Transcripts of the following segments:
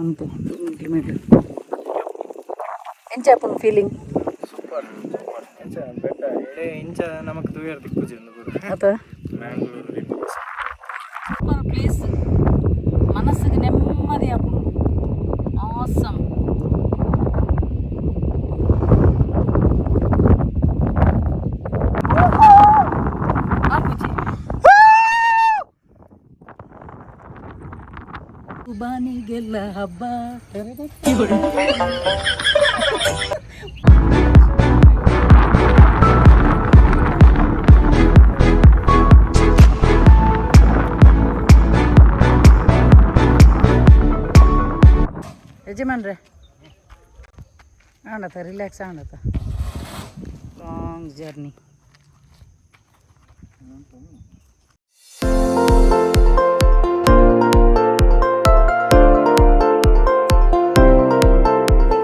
ಅಂತು ಇಂಪ್ಲಿಮೆಂಟ್ ಎಂಚ ಆಪುಂಡು ಫೀಲಿಂಗ್? Super super. ಎಂಚ ಬೆಟ್ಟ ಎಡೆ ಇಂಚ ನಮಕ್ ತೂಯರ್ ತಿಕ್ಕುಜಿ ಉಂದು ಪೂರ. ಅತ. ಮ್ಯಾಂಗ್ಳೂರ್. ಸೂಪರ್ ಪ್ಲೇಸ್, ಮನಸ್ಸಿಗೆ ನೆಮ್ಮದಿ ಆಪುಂಡು. ಆಸಮ್. ಆಪುಜಿ ಬಾನಿಗೆಲ್ಲ ಹಬ್ಬ. ಯಜಮಾನ್ರೆ, ಆಣತ ರಿಲ್ಯಾಕ್ಸ್ ಆಣತ. Long journey.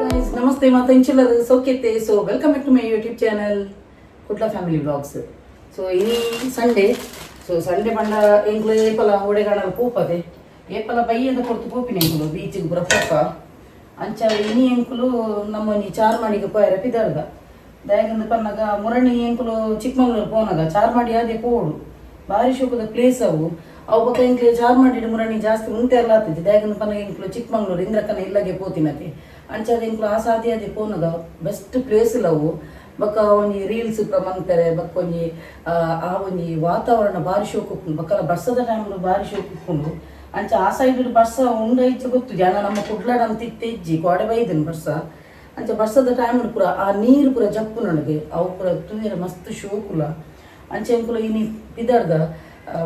Guys, ನಮಸ್ತೆ ಮಾತ ಇಂಚಿಲ್ಲರು ಸೌಖ್ಯತೆ. So welcome back to my YouTube channel Kudla family blogs. So ಇನಿ ಸಂಡೇ. ಸೊ ಸಂಡೇ ಪಂಡ ಎಂಕ್ಲು ಏಪಲ ಓಡೆಗಾಣಲ ಪೋಪದೆ. ಏಪಲ ಬಯ್ಯದ ಕೊರ್ತು ಪೋಪಿನ ಎಂಕುಲು ಬೀಚಿಗೆ ಪೂರ ಪೋಪ. ಅಂಚ ಇನಿ ಎಂಕುಲು ನಮ್ಮ ಒಂಜಿ ಚಾರ್ಮಾಡಿಗೆ ಪೋಯರ ಪಿದರ್ದ. ದಾಯೆಗಂದ್ ಪನ್ನಗ ಮುರಣಿ ಎಂಕುಲು ಚಿಕ್ಕಮಂಗ್ಳೂರು ಪೋನಾಗ ಚಾರ್ಮಾಡಿ ಆದೆ ಪೋಡು. ಬಾರಿ ಶೋಕದ ಪ್ಲೇಸ್ ಅವು ಅವು. ಬೊಕ ಎಂಕ್ಲೆ ಚಾರ್ಮಾಡಿ ಮುರಣಿ ಜಾಸ್ತಿ ಉಂಟೆಲ್ಲ ಆತಿದ್ದೆ. ದಾಯೆಗಂದ್ ಪನ್ನಗ ಎಂಕುಲು ಚಿಕ್ಕಮಂಗ್ಳೂರು ಇಂದ್ರಕ್ಕನ ಇಲ್ಲಗೆ ಪೋತಿನತೆ. ಅಂಚಾದ ಎಂಕುಲು ಆ ಸಾದಿ ಅದೇ ಪೋನಗ ಬೆಸ್ಟ್ ಪ್ಲೇಸ್ ಅವು. ಬೊಕ ಒಂಜಿ ರೀಲ್ಸ್ ಪೂರ ಮನ್ಪೆರೆ, ಬೊಕ ಒಂಜಿ ಆ ಆ ಒಂಜಿ ವಾತಾವರಣ ಬಾರಿ ಶೋಕು ಉಪ್ಪುಂಡು. ಬೊಕಲ ಬರ್ಸದ ಟೈಮ್ ಬಾರಿ ಶೋಕು ಉಪ್ಪುಂಡು. ಅಂಚ ಆ ಸೈಡ್ ಬರ್ಸ ಉಂಡ ಇಜ್ಜ ಗೊತ್ತು ಜನ. ನಮ್ಮ ಕುಡ್ಲಡ್ ಅಂತ ಇತ್ತೆ ಇಜ್ಜಿ, ಕೋಡೆ ಬೈದನ್ ಬರ್ಸ. ಅಂಚ ಬರ್ಸದ ಟೈಮ್ ಪೂರ ಆ ನೀರು ಪೂರ ಜಪ್ಪು ನನಗೆ, ಅವು ಪೂರ ತೂಯರೆ ಮಸ್ತ್ ಶೋಕುಲ. ಅಂಚ ಎಂಕುಲು ಇನಿ ಪಿದರ್ದ.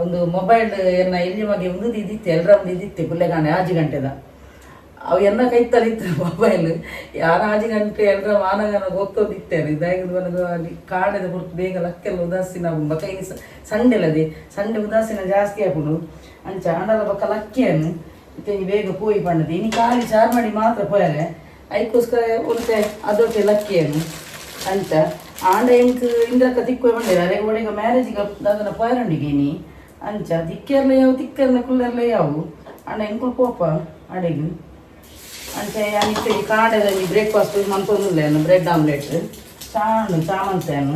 ಒಂದು ಮೊಬೈಲ್ ಎನ್ನ ಎಲ್ಲಿ ಮಗೆ ಒಂದು ಇದಿತ್ತೆ, ಎಲ್ಲರ ಒಂದು ಇದಿತ್ತೆ ಪುಲ್ಲೆಗಾಣೆ 6 ಗಂಟೆದ. ಅವು ಎನ್ನ ಕೈತಲ್ಲಿ ಇತ್ತು ಮೊಬೈಲ್. ಯಾರ 6 ಗಂಟೆ ಎಲ್ಲರ ಮಾನಗನ ಗೊತ್ತೋದಿತ್ತೇನೆ. ಇದಾಗಿ ನನಗೆ ಅಲ್ಲಿ ಕಾಡದ ಹೊರತು ಬೇಗ ಲಕ್ಕೆಲ್ಲ ಉದಾಸೀನ ಆಪುಂಡು. ಬೊಕ ಇನಿ ಸಂಡೆ ಅಲ್ಲದೆ, ಸಂಡೆ ಉದಾಸೀನ ಜಾಸ್ತಿ ಆಪುಂಡು. ಅಂಚ ಆಂಡಲ ಬೊಕ ಲಕ್ಕಿಯನ್ನು ಇತ್ತೆ ಬೇಗ ಪೋಯಿ ಪಂಡದೆ. ಇನಿ ಖಾಲಿ ಚಾರ್ಮಾಡಿ ಮಾತ್ರ ಪೋಯರೆ, ಐಕೋಸ್ಕರ ಒಂತೆ ಅದೊಟ್ಟೆ ಲಕ್ಕಿಯನ್ನು. ಅಂಚ ಆಂಡ ಎಂಕ್ ಇಂದ್ರಕ್ಕ ತಿಕ್ಕು ಬಂಡೆ ಅರೆ ಒಡೆಗ ಮ್ಯಾರೇಜಿಗೆ ದಾದನ ಪೋಯರಂಡಿಗೆ ಇನಿ. ಅಂಚ ತಿಕ್ಕೆರ್ಲ ಯಾವು, ತಿಕ್ಕೆರ್ನ ಕುಲ್ಲೆರ್ಲ ಯಾವು, ಅಂಡ ಎಂಕುಲು ಪೋಪ ಅಡೆಗ್. ಅಂಚ ಯಾನಿತ್ತೆ ಈ ಕಾಂಡೆದಲ್ಲಿ ಬ್ರೇಕ್ಫಾಸ್ಟ್ ಮಂತೊಂದುಲ್ಲೆ ಬ್ರೆಡ್ ಆಮ್ಲೆಟ್ ಚಾಣು ಚಾಮಂತೇನು.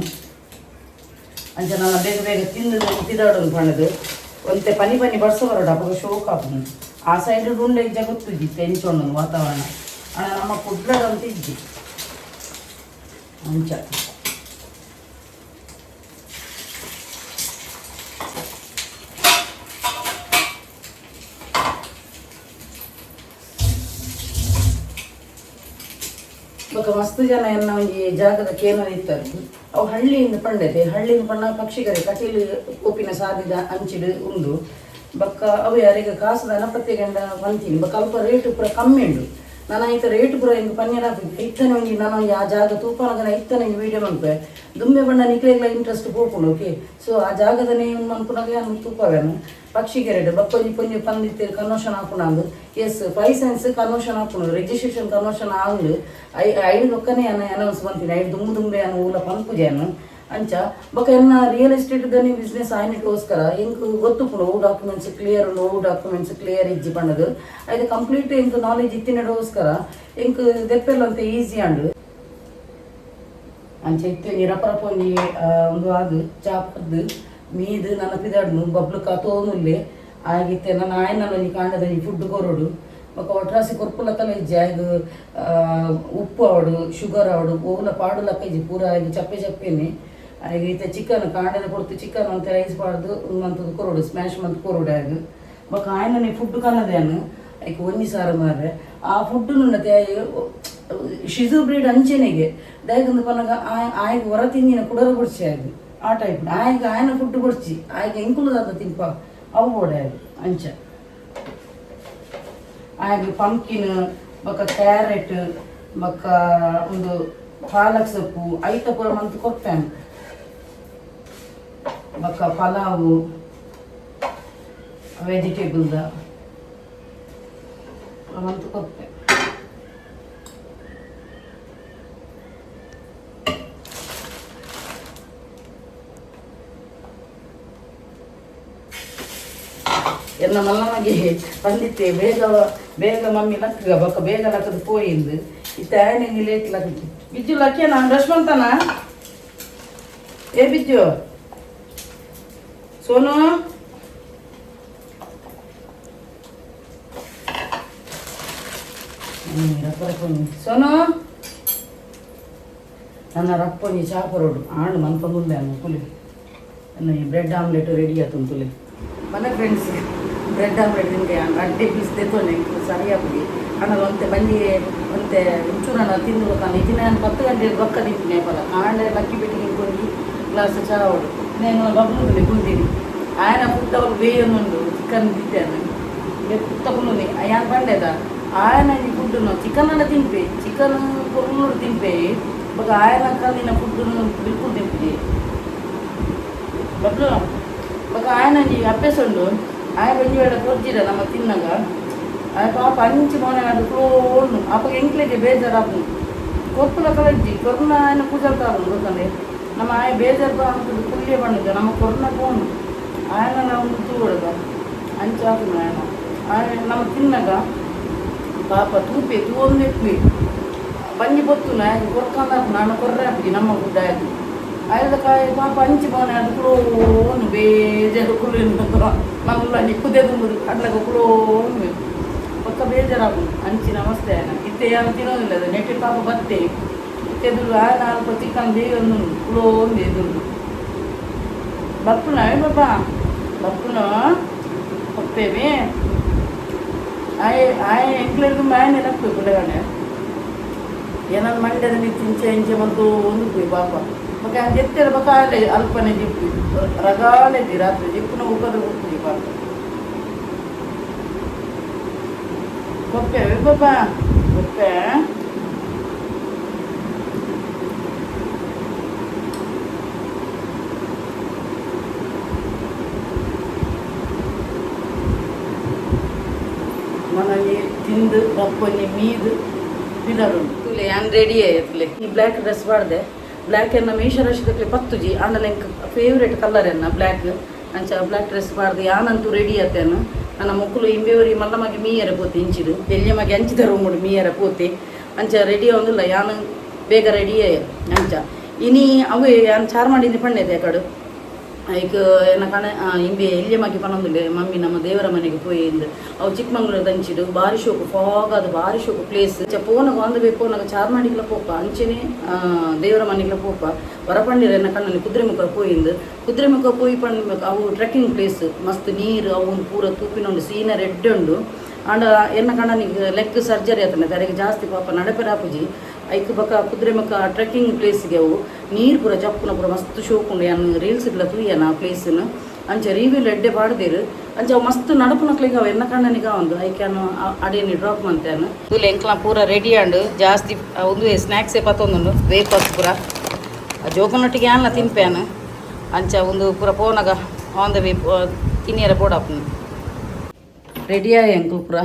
ಅಂಚ ನನ್ನ ಬೇಗ ಬೇಗ ತಿಂದು ತಿದಾಡೋದು ಪಂಡದು. ಒಂತೆ ಪನಿ ಪನಿ ಬರ್ಸ ಬರೋಡು, ಅಪಗ ಶೋಕ್ ಆಪುಂಡು. ಆ ಸೈಡ್ ಉಂಡೆ ಇಜ್ಜ ಗೊತ್ತುಜ್ಜಿ, ಎಂಚ ವಾತಾವರಣ. ಅಣ್ಣ ನಮ್ಮ ಕುಡ್ಲದಂತ ಇಜ್ಜಿ. ಅಂಚ ಬೊಕ ಮಸ್ತ್ ಜನ ಎನ್ನ ಒಂಜಿ ಜಾಗದ ಕೇನ ಇತ್ತದು. ಅವು ಹಳ್ಳಿಯಿಂದ ಪಂಡತೆ. ಹಳ್ಳಿಯಿಂದ ಪಂಡ ಪಕ್ಷಿಗರೆ ಕಟೀಲು ಕೋಪಿನ ಸಾದಿದ ಅಂಚಿಡು ಉಂಡು. ಬೊಕ್ಕ ಅವು ಯಾರಿಗ ಕಾಸದ ಅನಪತ್ತೆ ಗಂಡ ಬಂತೀನಿ. ಬೊಕ್ಕ ಅಲ್ಪ ರೇಟ್ ಪೂರ ಕಮ್ಮಿ ಉಂಡು. ನಾನು ಐತ ರೇಟ್ ಪೂರ ಇಂದು ಪನ್ಯರ ಇತ್ತನೆ ಒಂಜಿ ನಾನು ಒಂಜಿ ಆ ಜಾಗ ತೂಪಾನಗನ ಇತ್ತನೆ ಒಂಜಿ ವೀಡಿಯೋ ಮನ್ಪೆ. ದುಂಬೆ ಬಣ್ಣ ನಿಕ್ಲೆಗ್ಲ ಇಂಟ್ರೆಸ್ಟ್ ಪೋಪುಂಡು. ಓಕೆ, ಸೊ ಆ ಜಾಗದ ನೇಮ್ ಮನ್ಪುನಾಗ ಯಾನ್ ತೂಪವೇನು ಪಕ್ಷಿಗೆರೆಡು. ಬೊಕ್ಕ ಒಂಜಿ ಪೊಂಜಿ ಪಂದಿತ್ತೇರು ಕನ್ವರ್ಷನ್ ಆಪುಂಡು. ಎಸ್, 5 ಸೆಂಟ್ಸ್ ಕನ್ವರ್ಷನ್ ಆಪುಂಡು, ರಿಜಿಸ್ಟ್ರೇಷನ್ ಕನ್ವರ್ಷನ್ ಆಂಡ್ I ಐದು ಬೊಕ್ಕನೆ ಯಾನ್ ಅನೌನ್ಸ್ ಮಂತಿನಿ. ಐದು ದುಂಬು ದುಂಬೆ ಯಾನ್ ಊಲ ಪನ್ಪುಜೇನು. ಅಂಚ ಬೊಕ ಎನ್ನ ರಿಯಲ್ ಎಸ್ಟೇಟ್ ದನಿ ಬಿಸ್ನೆಸ್ ಆಯ್ನಕ್ಕೋಸ್ಕರ ಎಂಕ್ ಗೊತ್ತುಪುಂಡು, ಓ ಡಾಕ್ಯುಮೆಂಟ್ಸ್ ಕ್ಲಿಯರ್ ಉಂಡು, ಓ ಡಾಕ್ಯುಮೆಂಟ್ಸ್ ಕ್ಲಿಯರ್ ಇಜ್ಜಿ ಪಂಡದು. ಐದು ಕಂಪ್ಲೀಟ್ ಎಂಕ್ ನಾಲೆಜ್ ಇತ್ತಿನಡೋಸ್ಕರ ಎಂಕ್ ದೆಪ್ಪೆಲ್ಲ ಅಂತ ಈಸಿ ಅಂಡು. ಅಂಚ ಇತ್ತೆ ಒಂಜಿ ರಪ ರಪ ಒಂಜಿ ಒಂದು ಅದು ಚಾಪದ್ದು ಮೀದು ನನ್ನ ಪಿದಾಡ್ನು ಬಬ್ಲು ಕಾತೋನುಲ್ಲೆ ಆಗಿತ್ತೆ. ನನ್ನ ಆಯ್ನ ಒಂಜಿ ಕಾಂಡದ ಒಂಜಿ ಫುಡ್ ಕೊರೊಡು. ಬೊಕ ಒಟ್ರಾಸಿ ಕೊರ್ಪುಲಕ್ಕಲ ಇಜ್ಜಿ. ಆಯ್ಗ್ ಉಪ್ಪು ಆವಡು, ಶುಗರ್ ಆವಡು, ಓಲ ಪಾಡುಲಕ್ಕ ಇಜ್ಜಿ. ಪೂರ ಆಯ್ಗ್ ಚಪ್ಪೆ ಚಪ್ಪೆನೆ. ಆಯ್ಗ್ ಇತ್ತೆ ಚಿಕನ್ ಕಾಂಡದ ಕೊಡ್ತು ಚಿಕನ್ ಅಂತ ರೈಸ್ ಪಾಡ್ದು ಮಂತದ್ದು ಕೊರೊಡು, ಸ್ಮ್ಯಾಶ್ ಮಂತ್ ಕೊರೊಡು ಆಯ್ಗ್. ಬೊಕ ಆಯ್ನನೆ ಫುಡ್ ಕನ್ನದೇನು ಐಕ್ ಒಂಜಿ ಸಾರ ಮಾರ್ರೆ. ಆ ಫುಡ್ ನುನ್ನತೆ ಶಿಜು ಬ್ರೀಡ್ ಅಂಚೆನೆಗೆ. ದಾಯೆಗಂದ್ ಪನ್ನಗ ಆಯ್ಗ್ ಹೊರ ತಿಂದಿನ ಕುಡರ ಬೊಡ್ಚಿ ಆಯ್ಗ್. ಆ ಟೈಪ್ ಆಯ್ಗ್ ಆಯನ ಫುಡ್ ಬೊಡ್ಚಿ. ಆಯ್ಗ್ ಎಂಕುಲು ದಾದ ತಿನ್ಪ ಅವು ಬೋಡೆ ಆಯ್ಗ್. ಅಂಚ ಆಯ್ಗ್ ಪಂಪ್ಕಿನ್ ಬೊಕ ಕ್ಯಾರೆಟ್ ಬೊಕ ಒಂದು ಪಾಲಕ್ ಸೊಪ್ಪು ಐತ ಪೂರ ಮಂತ್ ಕೊರ್ಪೇನು. ಬೊಕ ಪಲಾವು ವೆಜಿಟೇಬಲ್ದ ಪೂರ ಮಂತ್ ಕೊರ್ಪೆ. ಎನ್ನ ಮಲ್ಲಮಗೆ ಪಂಡಿತ್ತೆ ಬೇಗ ಬೇಗ ಮಮ್ಮಿ ಲಕ್ಕಗ ಬೊಕ್ಕ ಬೇಗ ಲಕ್ಕದ ಪೋಯಿಂದು ಇತ್ತೆ ಆಯನ ಲೇಟ್ ಲಕ್ಕ ಬಿಜ್ಜು ಲಕ್ಕಿಯ ನಾನು ಬ್ರಷ್ ಮಂತಾನ ಏ ಬಿಜ್ಜು ಸೋನು ಸೋನು ನನ್ನ ರಪ್ಪನಿ ಚಾಪರೋಡು ಆಂಡ್ ಮನ್ಪಂದುಲ್ಲೆ ಅನ್ನ ಕುಲಿ ಈ ಬ್ರೆಡ್ ಆಮ್ಲೆಟ್ ರೆಡಿ ಆತು ತುಲೆ ಮನೆ ಫ್ರೆಂಡ್ಸ್ ಬ್ರೆಡ್ ಆಮ್ಲೆಟ್ ತಿಂದೆ ಅಡ್ಡೆ ಪೀಸ್ ತೆತ್ತೊಂಡೆ ಸರಿ ಆಪುಜಿ ಅಣ್ಣ ಒಂತೆ ಬಂಜಿ ಒಂತೆ ಒಂಚೂರು ತಿಂದು ಗೊತ್ತಾನೆ ಇತ್ತಿನ ನಾನು 10 ಗಂಟೆ ಬೊಕ್ಕ ತಿಂತೀನಿ ಪಲ ಆಂಡೆ ಲಕ್ಕಿ ಬೆಟ್ಟಿಗೆ ಒಂಜಿ ಗ್ಲಾಸ್ ಚಾ ಅವಡು నేను ಬಬ್ಲು ಕುಲ್ದೀನಿ ఆయన ಫುಡ್ ಅವ್ರು ಬೇಯೊಂದುಂಡು ಚಿಕನ್ ತಿಂತೇನೆ ಕುತ್ತಕೊಂಡು ಯಾನ್ ಪಂಡೇದ ఆయన ಈ ಫುಡ್ನು ಚಿಕನ್ ಅನ್ನ ತಿನ್ಪೆ ಚಿಕನ್ ಕೊರ್ನೂರು ತಿನ್ಪೆ ಬೊಕ ఆయన ಕಲ್ಲಿನ ಫುಡ್ನು ಬಿಲ್ಕುಲ್ ತಿನ್ಪುಜಿ ಬಬ್ಲು ಬೊಕ ఆయన ಈ ಅಭ್ಯಾಸ ಉಂಡು ಆಯ ಒಂಜಿ ವೇಳೆ ಕೊರ್ಜಿರ ನಮ್ಮ ತಿನ್ನಗ ಆಯ ಪಾಪ ಅಂಚಿ ಮೋನೆ ಅದು ಕ್ಲೋನ್ ಅಪಗ ಎಂಕ್ಲೆಗೆ ಬೇಜಾರಾಪುಂಡು ಕೊರ್ಪುಲ ಕಲಜ್ಜಿ ಕೊರ್ನ ఆయన ಕೂಜಲ್ತಾರು ಗೊತ್ತಂದೆ ನಮ್ಮ ಆಯ ಬೇಜಾರು ಅನ್ಕೊಂಡು ಕುಳ್ಳಿಯ ಪಂಡಿದ್ದ ನಮ್ಮ ಕೊರ್ನ ಪೋನು ఆయన ನಾವು ತೂವಡದ ಅಂಚಾಪುಂಡು ఆయన ಆಯ ನಮ್ಮ ತಿನ್ನಗ ಪಾಪ ತೂಪೆ ತೂವೊಂದೆಪ್ಪೆ ಬಂಜಿ ಪೊತ್ತುನ ಕೊರ್ಕಂದ ನಾನು ಕೊರ್ರೆ ಹಾಕಿ ನಮ್ಮ ಗುಡ್ಡ ಆಯ್ತು ಆಯ್ದ ಕಾಯಿ ಪಾಪ ಅಂಚಿ ಪೋನೆ ಅದು ಕುಲೋನು ಬೇಜಾರು ಕುಲು ನಮ್ಮಲ್ಲ ನಿಪ್ಪುದೇ ತುಂಬುದು ಅಡ್ಲಗ ಕುಲೋನು ಪಕ್ಕ ಬೇಜಾರಾಗುದು ಅಂಚಿ ನಮಸ್ತೆ ಆಯ್ನ ಇತ್ತೆ ಯಾರು ತಿನ್ನೋದಿಲ್ಲ ಅದು ನೆಟ್ಟಿ ಪಾಪ ಬತ್ತೆ ಇತ್ತೆ ಎದುರು ಆ ನಾಲ್ಕು ಚಿಕನ್ ಬೇಯೊಂದು ಕುಲೋಂದು ಎದುರು ಬಪ್ಪುನ ಬಾಬಾ ಬಪ್ಪುನ ಪಪ್ಪೇವೆ ಆಯ್ ಆಯ್ ಎಂಕ್ಲೆರ್ದು ಮಾಯನೆ ಲಕ್ಕು ಪುಳ್ಳೆಗಣೆ ಏನನ್ ಮಂಡ್ಯದ ಮಿತ್ತು ಇಂಚೆ ಇಂಚೆ ಬಂತು ಒಂದು ಪೋಯಿ ಪಾಪ ಬೊಕ ಜೆತ್ತೆರ ಬೊಕ ಆಲೆ ಅಲ್ಪನೆ ಜಿಪ್ಪು ರಗಾಲೆ ರಾತ್ರಿ ಜಿಪ್ಪುನ ಉಪದ್ರ ಉಪ್ಪುಜಿ ಪಾಪ ಕೊಪ್ಪೆ ಪಾಪ ಕೊಪ್ಪೆ ಮನನಿ ತಿಂದು ಬಪ್ಪನಿ ಮೀದು ಬಿದರುಂಡು ತುಲೆ ಯಾನ್ ರೆಡಿ ಆಯ್ತುಲೆ ಈ ಬ್ಲ್ಯಾಕ್ ಡ್ರೆಸ್ ಪಾಡ್ದೆ ಬ್ಲ್ಯಾಕ್ ಎನ್ನ ಮೇಷರಾಶಿದಕ್ಲೆ ಪತ್ತುಜಿ ಆಂಡಲ ಎಂಕ್ ಫೇವ್ರೇಟ್ ಕಲರ್ ಎನ್ನ ಬ್ಲ್ಯಾಕ್ ಅಂಚ ಬ್ಲ್ಯಾಕ್ ಡ್ರೆಸ್ ಪಾಡ್ದು ಯಾನಂತೂ ರೆಡಿ ಆತೇನು ನನ್ನ ಮೊಕ್ಕಲು ಇಂಬೆವರಿ ಮಲ್ಲಮಗೆ ಮೀಯರ ಪೋತೆ ಇಂಚಿಡು ಎಲ್ಲಿಯ ಅಂಚಿದ ರೂಮುಡು ಮೀಯರ ಪೋತೆ ಅಂಚ ರೆಡಿ ಆವೊಂದಿಲ್ಲ ಯಾನ್ ಬೇಗ ರೆಡಿ ಆಯ ಅಂಚ ಇನಿ ಅವೇ ಯಾನ್ ಚಾರ್ ಮಾಡಿದ್ದು ಪಂಡೆದೆ ಕಡು ಐಕ್ ಎನ್ನ ಕಣ ಇಂಬೆ ಎಲ್ಯ ಮಗಿ ಪನೊಂದುಲ್ಲೆ ಮಮ್ಮಿ ನಮ್ಮ ದೇವರ ಮನೆಗೆ ಪೋಯಿ ಇಂದು ಅವು ಚಿಕ್ಕಮಂಗ್ಳೂರು ದಂಚಿಡು ಬಾರಿ ಶೋಕು ಫಾಗ್ ಅದು ಬಾರಿ ಶೋಕು ಪ್ಲೇಸ್ ಅಂಚ ಪೋನಗ ಆನ್ the way ಪೋನಗ ಚಾರ್ಮಾಡಿಗ್ಲ ಪೋಪ ಅಂಚೆನೆ ದೇವರ ಮನೆಗ್ಲ ಪೋಪ ವರಪಂಡಿರ ಎನ್ನ ಕಣ್ಣಲ್ಲಿ ಕುದುರೆಮುಖ ಪೋಯಿಂದು ಕುದುರೆಮುಖ ಪೋಯಿ ಪಂಡ ಅವು ಟ್ರೆಕ್ಕಿಂಗ್ ಪ್ಲೇಸ್ ಮಸ್ತ್ ನೀರು ಅವು ಒಂದು ಪೂರ ತೂಪಿನ ಉಂಡು ಸೀನರಿ ಎಡ್ಡೆ ಉಂಡು ಆಂಡ ಎನ್ನ ಕಣ್ಣನಿಗೆ ಲೆಗ್ ಸರ್ಜರಿ ಆತನ ಅರೆಗೆ ಜಾಸ್ತಿ ಪಾಪ ನಡಪೆರಾಪುಜಿ ಐಕ್ ಬೊಕ ಕುದುರೆಮುಖ ಟ್ರೆಕ್ಕಿಂಗ್ ಪ್ಲೇಸ್ಗೆ ಅವು ನೀರು ಪೂರ ಜಪ್ಪುನ ಪೂರ ಮಸ್ತ್ ಶೋಕುಂಡು ಯಾನ್ ರೀಲ್ಸ್ ಇಡ್ಲ ತೂಯನ ಆ ಪ್ಲೇಸ್ನು ಅಂಚ ರಿವ್ಯೂಲ್ ಎಡ್ಡೆ ಪಾಡ್ದೇರು ಅಂಚ ಅವು ಮಸ್ತ್ ನಡಪುನಕ್ಲೆಗ್ ಅವು ಎನ್ನ ಕಣ್ಣನಿಗೆ ಒಂದು ಐಕ್ಯಾನು ಅಡೇನಿ ಡ್ರಾಪ್ ಮಂತೇನು ತೂಲೆ ಎಂಕ್ಲ ಪೂರ ರೆಡಿ ಆಂಡ್ ಜಾಸ್ತಿ ಒಂದು ಸ್ನ್ಯಾಕ್ಸೇ ಪತ್ತೊಂದುಂಡು ವೇಪರ್ಸ್ ಪೂರ ಜೋಕುನೊಟ್ಟಿಗೆ ಯಾನ್ಲ ತಿನ್ಪೇನು ಅಂಚ ಒಂದು ಪೂರ ಪೋನಗ ಆನ್ the way ತಿನಿಯರ ಬೋಡಾಪುನು ರೆಡಿ ಆಯ ಎಂಕುಲು ಪೂರ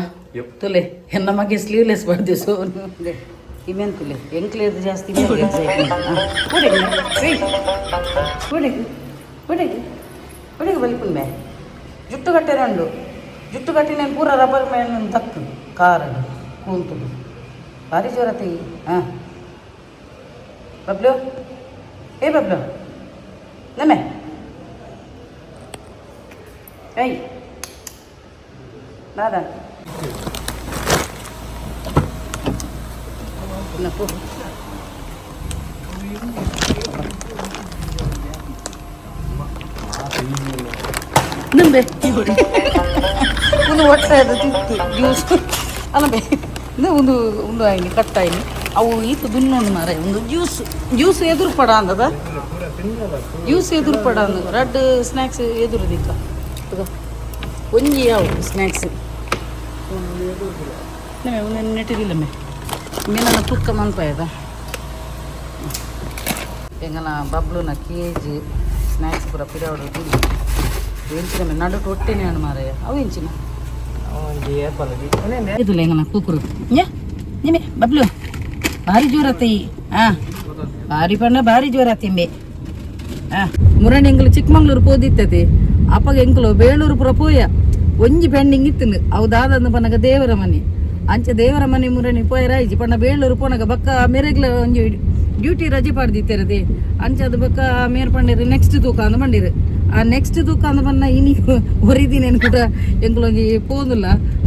ತುಲೆ ಎನ್ನ ಮಗೆ ಸ್ಲೀವ್ಲೆಸ್ ಬರ್ದೆ ಸೊ ಇಮೇನ್ ತುಲೆ ಎಂಕ್ಲೇದು ಜಾಸ್ತಿ ಒಡೆಗೆ ಬಲಿಪುನ್ ಬೇ ಜುಟ್ಟು ಕಟ್ಟೆರಂಡು ಜುಟ್ಟು ಕಟ್ಟಿ నేను ಪೂರ ರಬ್ಬರ್ ಮೇಲೆ ತಕ್ಕು ಕಾರಡು ಕೂಂತುಡು ಭಾರಿ ಜೋರ ತೆಗಿ ಹಾಂ ಬಬ್ಲು ಏ ಬಬ್ಲು ನಮ್ಮೆ ಏಯ್ ದಾದಾ ಪೋ ನಂಬೆ ಒಂದು ಒಟ್ಟೆ ಅದು ತಿತ್ತು ಜ್ಯೂಸ್ ಅಲ್ಲ ಇದು ಒಂದು ಒಂದು ಆಯ್ನಿ ಕಟ್ಟಾಯ್ನಿ ಅವು ಈತು ದುನ್ನೋಂಡು ಮಾರೆ ಒಂದು ಜ್ಯೂಸ್ ಜ್ಯೂಸ್ ಎದುರು ಪಡ ಅಂದದ ಜ್ಯೂಸ್ ಎದುರು ಪಡ ಅಂದ ರಡ್ಡ್ ಸ್ನ್ಯಾಕ್ಸ್ ಎದುರು ದಿಕ್ಕ ಒಂಜಿ ಯಾವು ಸ್ನ್ಯಾಕ್ಸ್ ಒಂದು ನೆಟ್ಟಿದಿಲ್ಲ ಮೇ ಮೀನನ್ನ ತುಕ್ಕ ಮನ್ಪಾಯದ ಎಂಗನ ಬಬ್ಲುನ ಕೇಜ್ ಸ್ನ್ಯಾಕ್ಸ್ ಪೂರ ಪಿರವಡು ಎಂಚಿನ ಮೇ ನಡುಟು ಒಟ್ಟೆನೆ ಅಣ್ಣು ಮಾರಾಯ ಅವು ಎಂಚಿನ ಒಂಜಿ ಏಪಲ್ ಇದುಲ್ಲ ಎಂಗನ ಕೂಕುರು ನ್ಯಾ ನಿಮೆ ಬಬ್ಲು ಭಾರಿ ಜೋರತ್ತೆ ಹಾಂ ಭಾರಿ ಪಂಡ ಭಾರಿ ಜೋರ ತಿಂಬೆ ಹಾಂ ಮುರಣಿ ಎಂಕುಲು ಚಿಕ್ಕಮಂಗ್ಳೂರು ಪೋದಿತ್ತತೆ ಅಪ್ಪಗ ಎಂಕುಲು ಬೇಳೂರು ಪೂರ ಪೋಯ ಒಂಜಿ ಪೆಂಡಿಂಗ್ ಇತ್ತು ಅವು ದಾದಂದು ಪನಗ ದೇವರ ಮನೆ ಅಂಚ ದೇವರ ಮನೆ ಮುರಣಿ ಪೋಯರ ಇಜ್ಜಿ ಪಂಡ ಬೇಳೂರು ಪೋನಗ ಬಕ್ಕ ಮೆರೆಗ್ಲ ಒಂಜಿ ಡ್ಯೂಟಿ ರಜೆ ಪಾಡ್ದಿತ್ತಿರದೆ. ಅಂಚ ಅದು ಬಕ್ಕ ಮೇರ್ ಪಂಡಿರು ನೆಕ್ಸ್ಟ್ ತೂಕ ಅಂದ್ ಪಂಡಿರು. ಆ ನೆಕ್ಸ್ಟ್ ತೂಕ ಅಂದ್ ಬನ್ನ ಇನಿ ಒರಿದಿನ ಕೂಡ ಎಂಕುಲೊಂಜಿ ಪೋದುಲ್ಲ.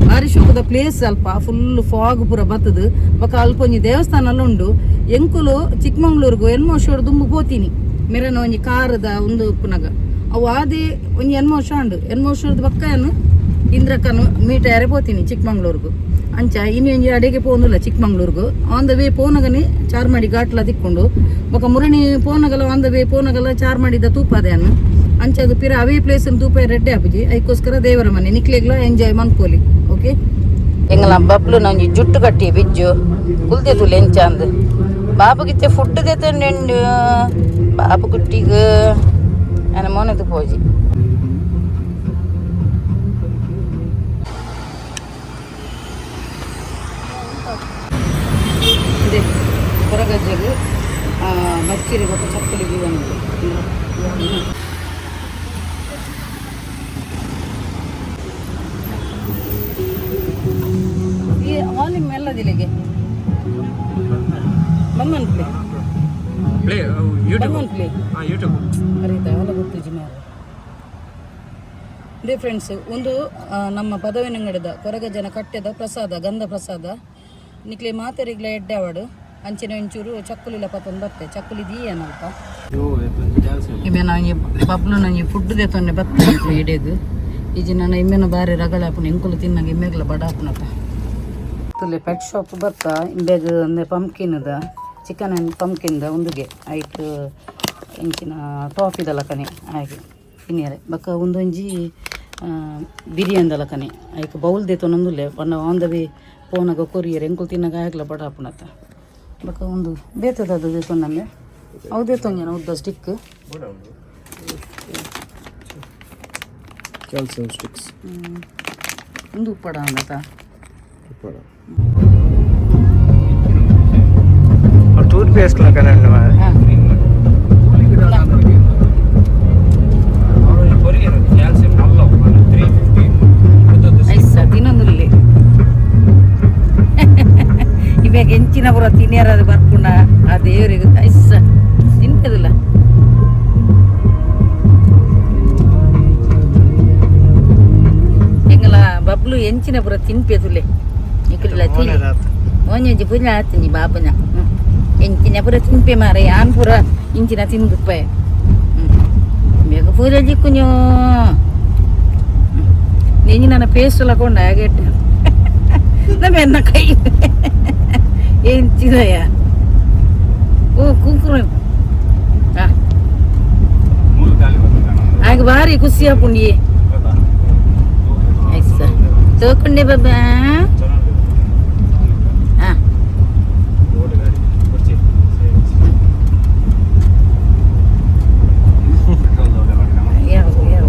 ಬಾರಿ ಶೋಕದ ಪ್ಲೇಸ್ ಅಲ್ಪ ಫುಲ್ ಫಾಗ್ ಪೂರ ಬತ್ತದು. ಬೊಕ್ಕ ಅಲ್ಪ ಒಂಜಿ ದೇವಸ್ಥಾನ ಎಲ್ಲ ಉಂಡು. ಎಂಕುಲು ಚಿಕ್ಕಮಂಗ್ಳೂರ್ಗು ಎನ್ಮೋಶೋಡು ದುಂಬು ಪೋತೀನಿ ಮೆರನ ಒಂಜಿ ಕಾರದ ಒಂದು ಉಪ್ಪುನಗ ಅವು ಆದಿ ಒಂಜಿ ಎನ್ಮೋಶ ಉಂಡು. ಎನ್ಮೋಶದ ಬಕ್ಕ ಏನು ಇಂದ್ರಕ್ಕನು ಮೀಟ್ ಯಾರೇ ಪೋತೀನಿ ಚಿಕ್ಕಮಂಗ್ಳೂರ್ಗು. ಅಂಚ ಇನ್ನು ಒಂಜಿ ಅಡೆಗೆ ಪೋನುಲ್ಲ ಚಿಕ್ಕಮಂಗ್ಳೂರ್ಗು. ಆನ್ the way ಪೋನಗನೆ ಚಾರ್ಮಾಡಿ ಘಾಟ್ಲ ತಿಕ್ಕೊಂಡು. ಬೊಕ ಮುರಣಿ ಪೋನಗಲ ಆನ್ the way ಪೋನಗಲ ಚಾರ್ಮಾಡಿದ ತೂಪದೇನು. ಅಂಚ ಅದು ಪಿರ ಅವೇ ಪ್ಲೇಸ್ ತೂಪ ರೆಡ್ಡೆ ಆಪುಜಿ. ಐಕೋಸ್ಕರ ದೇವರ ಮನೆ ನಿಕ್ಲೆಗ್ಲ ಎಂಜಾಯ್ ಮನ್ಪೋಲಿ. ಓಕೆ, ಎಂಗಲ ಬಬ್ಲು ನಂಜಿ ಜುಟ್ಟು ಕಟ್ಟಿ ಬಿಜ್ಜು ಕುಲ್ದೆ ತುಲೆ ಎಂಚಾಂದ್ ಬಾಬುಗಿತ್ತೆ ಫುಡ್ ದೆತ್ತಂಡು ಬಾಬು ಕುಟ್ಟಿಗ್ ಅನ ಮೋನೆದು ಪೋಜಿ. ಇದೆ ಕೊರಗಜ್ಜಗ್ ಬಚ್ಚಿರಿ ಬೊಕ್ಕ ಚಕ್ಕುಲಿ ಜೀವನ. ಈ ವಾಲ್ಯೂಮ್ ಮೆಲ್ಲದಿಲ್ಲಿಗೆ ಬಮ್ಮನ್ ಪ್ಲೇ. Play YouTube. ಬಮ್ಮನ್ ಪ್ಲೇ. ಹಾಂ, ಯೂಟ್ಯೂಬ್. ಅರಿತ ಅವಲ ಗೊತ್ತುಜಿ ಮಾರ. ಇದೇ ಫ್ರೆಂಡ್ಸ್ ಒಂದು ನಮ್ಮ ಪದವಿನಂಗಡದ ಕೊರಗಜ್ಜನ ಕಟ್ಟೆದ ಪ್ರಸಾದ ಗಂಧ ಪ್ರಸಾದ ನಿಕ್ಲೆ ಮಾತೆರಿಗ್ಲ ಎಡ್ಡೆ ಅವಾಡು. ಅಂಚಿನ ಒಂಚೂರು ಚಕ್ಕುಲಿಲ ಪತ್ತೊಂದು ಬತ್ತೆ ಚಕ್ಕುಲಿ ದೀಯನಲ್ಪ. ಇಮ್ಮೆನ ಒಂಜಿ ಬಬ್ಲು ನಂಜಿ ಫುಡ್ ದೆತ್ತೊಂಡೆ ಬತ್ತೆ ನಿಕ್ಲೆ ಇಡೇದು. ಈಜಿ ನನ್ನ ಇಮ್ಮೆನ ಬಾರಿ ರಗಳ ಆಪುನ ಎಂಕುಲು ತಿನ್ನಂಗೆ ಇಮ್ಮೆಗ್ಲ ಬಡ ಆಪುನತ. ತುಲೆ ಪೆಟ್ ಶಾಪ್ ಬತ್ತ ಇಂಬೆಗ್ ಒಂದೆ ಪಂಪ್ಕಿನ್ದ ಚಿಕನ್ ಆ್ಯಂಡ್ ಪಂಪ್ಕಿನ್ದ ಒಂದುಗೆ ಐಟ್ ಇಂಚಿನ ಟಾಫಿದ ಲಕನೆ ಹಾಗೆ ತಿನ್ನಿಯರೆ. ಬೊಕ್ಕ ಉಂದೊಂಜಿ ಬಿರಿಯಾನಿದ ಲಕನೆ ಐಕ್ ಬೌಲ್ ದೆತ್ತೊಂದುಲ್ಲೆ ಪಂಡ ಆನ್ the way ಪೋನಗ ಕೊರಿಯರ್ ಎಂಕುಲು ತಿನ್ನಗ ಆಗ್ಲ ಬಡ ಆಪುನತ. ಬೊಕ್ಕ ಒಂದು ಬೇತದದು ದೆತ್ತೊಂಡಂದೆ ಅವು ದೆತ್ತೊಂಜನ ಉದ್ದ ಸ್ಟಿಕ್. Calcium sticks. ಒಂದು ಉಪ್ಪಡ ಅಂದತ. ಟೂತ್ ಪೇಸ್ಟ್ ಲಕನೆ ಉಂಡು. ಹಾಂ. ಕ್ಯಾಲ್ಸಿಯಂ 350. ಐಸ ತಿನ್ನೊಂದುಲ್ಲೆ. ಇವಾಗ ಎಂಚಿನ ಪೂರ ತಿನ್ನಿಯರ ಅದು ಬರ್ಪುಂಡ ಆ ದೇವರಿಗೆ. ಐಸ ತಿನ್ಪದಿಲ್ಲ. ಎಂಗಲ ಬಬ್ಲು ಎಂಚಿನ ಪೂರ ತಿನ್ಪೆದುಲೆ ನಿಕುಲ್ಲ ತಿನ್ನಿ. ಒಂಜೊಂಜಿ ಪುಜ ಆತಂಜಿ ಬಾಬುನ ಎಂಚಿನ ಪೂರ ತಿನ್ಪೆ ಮಾರೆ. ಆನ್ ಪೂರ ಇಂಚಿನ ತಿಂದುಪ್ಪೆ ಬೇಗ ಪೂರ ಜಿಕ್ಕುഞ്ഞೋ. ನೆಂಜಿ ನನ್ನ ಪೇಸ್ಟ್ ಎಲ್ಲ ಕೊಂಡ ಹಾಗೆ ನಮ್ಮ ಎನ್ನ ಕೈ ಎಂಚಿದಯ್ಯ. ಓ ಕುಂಕುಮ ಆಗ ಭಾರಿ ಖುಷಿ ಆಪುಂಡಿ. ಐಸ ತೋಕೊಂಡೆ ಬಾಬಾ. ಹಾಂ. ಯಾವ ಯಾವ.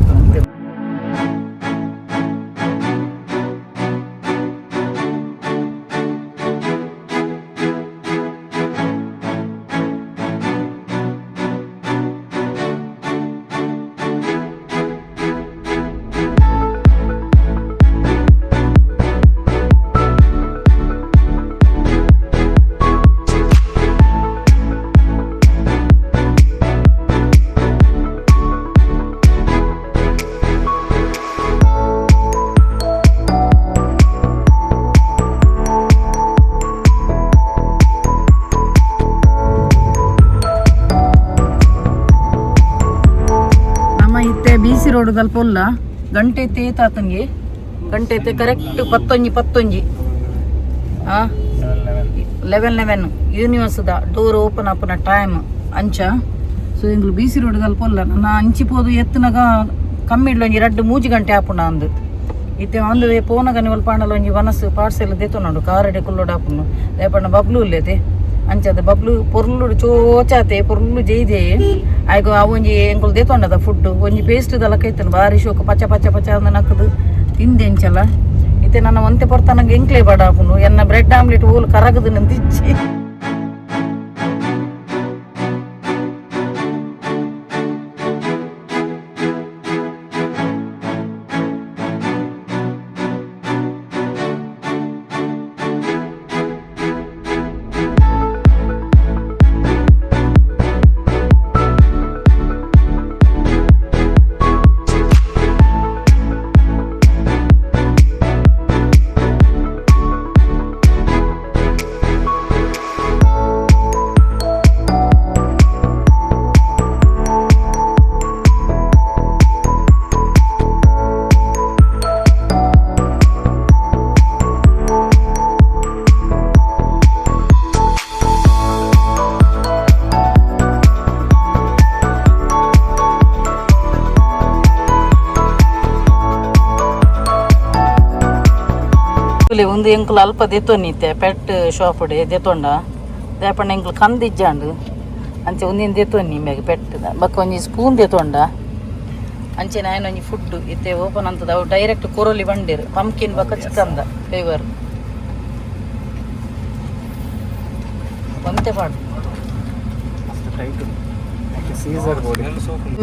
ನಮ್ಮ ಇತ್ತೆ ಬಿ ಸಿ ರೋಡ್ ಉಲ್ಲ. ಗಂಟೆ ತೇತಾತಂಗೆ ಗಂಟೆ ಕರೆಕ್ಟ್ ಪತ್ತೊಂಜಿ ಪತ್ತೊಂಜಿ ಆ 11:11 ಯೂನಿವರ್ಸ್ದ ಡೋರ್ ಓಪನ್ ಆಪುನ ಟೈಮ್ ಅಂಚ. ಸೊ ಎಂಗ್ಲು ಬಿ ಸಿ ರೋಡ್ ಉಲ್ಲ. ನನ್ನ ಅಂಚಿ ಪೋದು ಎತ್ತುನಗ ಕಮ್ಮಿ ಒಂಜಿ ರಡ್ಡು ಮೂಜಿ ಗಂಟೆ ಆಪುಂಡ ಅಂದು. ಇತ್ತೆ ಆನ್ ವೇ ಪೋನಗ ನಿವಲ್ ಪಾಂಡಲ ಒಂಜಿ ವನಸು ಪಾರ್ಸೆಲ್ ದೆತ್ತೊಂಡು ಕಾರಡೆ ಕುಲ್ಲೋಡು ಆಪುಂಡು. ದಾಯೆ ಬಬ್ಲು ಉಲ್ಲೇತೆ ಅಂಚದ ಬಬ್ಲು ಪೊರ್ಲುಡು ಚೋಚಾತೆ ಪೊರ್ಲು ಜೈದೆ ಆಯ್ಗು ಅವು ಒಂಜಿ ಎಂಕುಲು ದೆತ್ತೊಂಡದ ಫುಡ್ ಒಂಜಿ ಪೇಸ್ಟ್ ದಲಕ ಇತ್ತನು ಬಾರಿ ಶೋಕ ಪಚ ಪಚ ಪಚ ಅಂದ್ ನಕ್ಕದು ತಿಂದೆ ಅಂಚಲ. ಇತ್ತೆ ನನ್ನ ಒಂತೆ ಪೊರ್ತ ನಂಗೆ ಎಂಕ್ಲೆ ಬಡ ಆಪುಂಡು. ಎನ್ನ ಬ್ರೆಡ್ ಆಮ್ಲೆಟ್ ಓಲು ಕರಗದು ನಂದಿಚ್ಚಿ. ಒಂದು ಎಂಕುಲು ಅಲ್ಪ ದೆತ್ತೊನ್ನಿತ್ತೆ ಪೆಟ್ ಶಾಪ್ ದೆತ್ತೊಂಡ ದೇಪಣ್ಣ ಎಂಕುಲು ಕಂದಿಜ್ಜಾಂಡು ಅಂಚೆ ಒಂದಿನ ದೆತ್ತೊನ್ನಿ ಮೇಗ ಪೆಟ್ ಬೊಕ್ಕ ಒಂಜಿ ಸ್ಪೂನ್ ದೆತ್ತೊಂಡ ಅಂಚೆ ಆಯನ ಒಂಜಿ ಫುಡ್ ಇತ್ತೆ ಓಪನ್ ಅಂತದ ಅವು ಡೈರೆಕ್ಟ್ ಕೊರೊಲಿ ಬಂಡೇರು ಪಂಪ್ಕಿನ್ ಬೊಕ್ಕ ಚಿಕನ್ದ ಫ್ಲೇವರ್ ಒಂತೆ ಪಾಡು. ಸೀಸರ್ ಬೋಡಿ.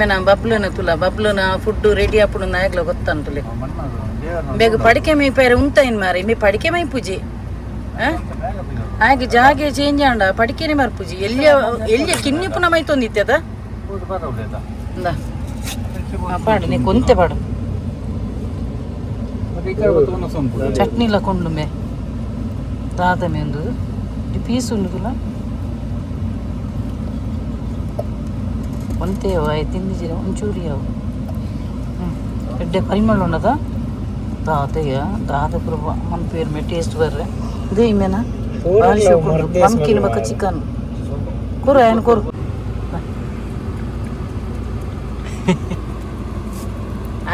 ಮೇನ ಬಬ್ಲುನ ತುಲ ಬಬ್ಲುನ ಫುಡ್ ರೆಡಿ ಅప్పుడు ನಾಯಗ್ಲ ಗೊತ್ತಂತುಲೆ. ಬೇಗ ಪಡಿಕೆ ಮೈ ಪೇರೆ ಉಂತಾಯಿನ್ ಮಾರಿ ಮೇ ಪಡಿಕೆ ಮೈ ಪೂಜೆ ಹಾಗೆ ಜಾಗೆ ಚೇಂಜ್ ಆಂಡ ಪಡಿಕೆನೆ ಮರ್ಪುಜಿ ಎಲ್ಲಿಯ ಎಲ್ಲಿಯ ಕಿನ್ನಿ ಪುನ ಮೈ ತೊಂದಿತ್ತದ ಇಂದ. ಪಾಡು ನೀ ಕೊಂತೆ ಪಾಡು. ಚಟ್ನಿ ಕೊಂಡು ಮೇ ದಾದ ಮೇ ಒಂದು ಪೀಸ್ ಉಂಡು ತುಲ ಒಂತೆ ಆಯ್ ತಿಂದಿಜಿರ ಒಂಚೂರು ಯಾವು ಎಡ್ಡೆ ಪರಿಮಳ ಉಂಡದ ದಾದೆಯ ದಾದ ಪೂರ ಮನ್ಪೇರ್ ಮೇ ಟೇಸ್ಟ್ ಬರ್ರೆ ಇದು ಇಮೇನ ಪಂಪ್ಕಿನ್ ಬೊಕ್ಕ ಚಿಕನ್ ಕೊರು ಏನು ಕೊರು.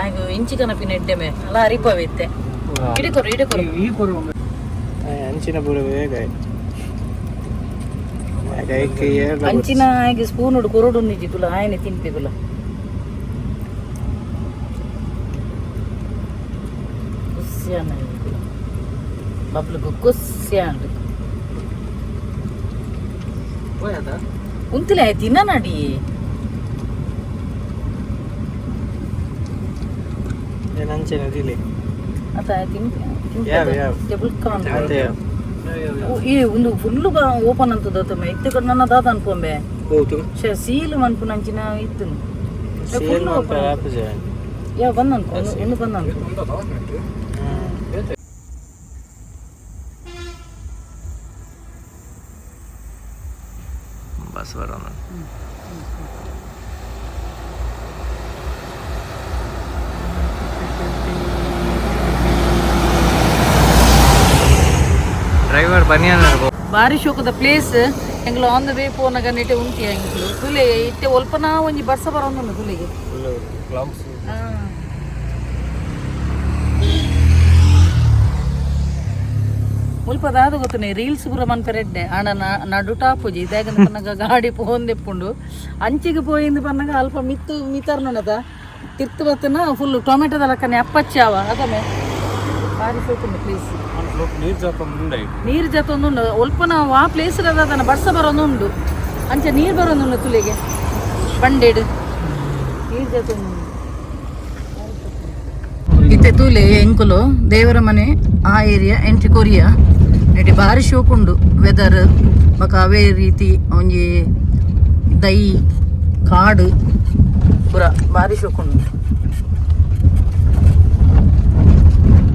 ಆಗ ಇಂಚಿಕನ ಪಿನ ಎಡ್ಡೆ ಮೇ ಅಲ್ಲ ಅರಿಪವಿತ್ತೆ ಇಡೆ ಕೊರು ಇಡೆ ಕೊರು. ಅಂಚಿನ ಪೂರ ಬೇಗ ಅಂಚಿನ ಆಗಿ ಸ್ಪೂನ್ ಕೊರಡು ನಿಜಿ ತುಲ ಆಯನೆ ತಿನ್ಪಿ ತುಲ ಖುಷಿಯಾನ ಬಬ್ಲುಗು ಖುಷಿ ಅಂಡು ಉಂತಲೇ ತಿನ್ನ ನಡಿ. ಅಂಚಿನ ದಿಲಿ. ಅತ ತಿನ್ಪಿ. ಯಾವ, ಯಾವ? ಟೇಬಲ್ ಕಾನ್. ಅದೇ. ಈ ಒಂದು ಫುಲ್ ಓಪನ್ ಅಂತದ ತಮ್ಮ ಇತ್ತೆ ಕಡೆ ನನ್ನ ದಾದ ಅನ್ಕೊಂಬೆ. ಹೌದು. ಶೇ ಸೀಲ್ ಮನ್ಪುನಂಚಿನ ಇತ್ತು. ಸೀಲ್ ಮನ್ಪು ಆಪುಜೆ. ಯಾ ಬಂದ ಅನ್ಕೊ ಇನ್ನು ಬಂದ ಅನ್ಕೊ. ಬಸ್ ಬರೋಣ. ಡ್ರೈವರ್ ಬನಿಯನ್. ಬಾರಿ ಶೋಕದ ಪ್ಲೇಸ್. ಎಂಗ್ಲ on the way ಪೋನಗ ನೆಟೆ ಉಂಟಿ ಎಂಕ್ಲು ತುಲೆ ಇತ್ತೆ ಒಲ್ಪನ ಒಂಜಿ ಬರ್ಸ ಬರೋಂದುಂಡು ತುಲೆಗೆ. ಕ್ಲೌಡ್ಸ್. ಮುಲ್ಪ ದಾದ ಗೊತ್ತನೆ ರೀಲ್ಸ್ ಪೂರ ಮನ್ಪೆರೆಡ್ಡೆ ಆಂಡ ನಡು ಟಾಪುಜಿ ಇದಾಗ ಪನ್ನಗ ಗಾಡಿ ಪೋಂದೆಪ್ಪುಂಡು ಅಂಚಿಗೆ ಪೋಯಿಂದು ಪನ್ನಗ ಅಲ್ಪ ಮಿತ್ತು ಮಿತರ್ನುಂಡದ ತಿರ್ತು ಬತ್ತನ ಫುಲ್ ಟೊಮೆಟೊದ ಲಕ್ಕನೆ ಅಪ್ಪಚ್ಚಾವ ಅದಮೆ ಬಾರಿ ಶೋಕುಂಡು ಪ್ಲೇಸ್. ನೀರು ಜಾತೊಂದು. ನೀರು ಜತೊಂದುಂಡು ಒಲ್ಪನ ಆ ಪ್ಲೇಸ್ ಅದನ್ನ ಬರ್ಸ ಬರೋದುಂಡು ಅಂಚೆ ನೀರು ಬರೋದುಂಡು ತುಲೆಗೆ ಬಂಡೇಡು ನೀರು ಜತೊಂದುಂಡು. ಇತ್ತೆ ತೂಲೆ ಎಂಕುಲು ದೇವರ ಮನೆ ಆ area entry Korea ನೆಟೆ ಬಾರಿ ಶೋಕುಂಡು ವೆದರ್ ಬೊಕ ಅವೇ ರೀತಿ ಒಂಜಿ ದೈ ಕಾಡು ಪೂರ ಬಾರಿ ಶೋಕುಂಡು.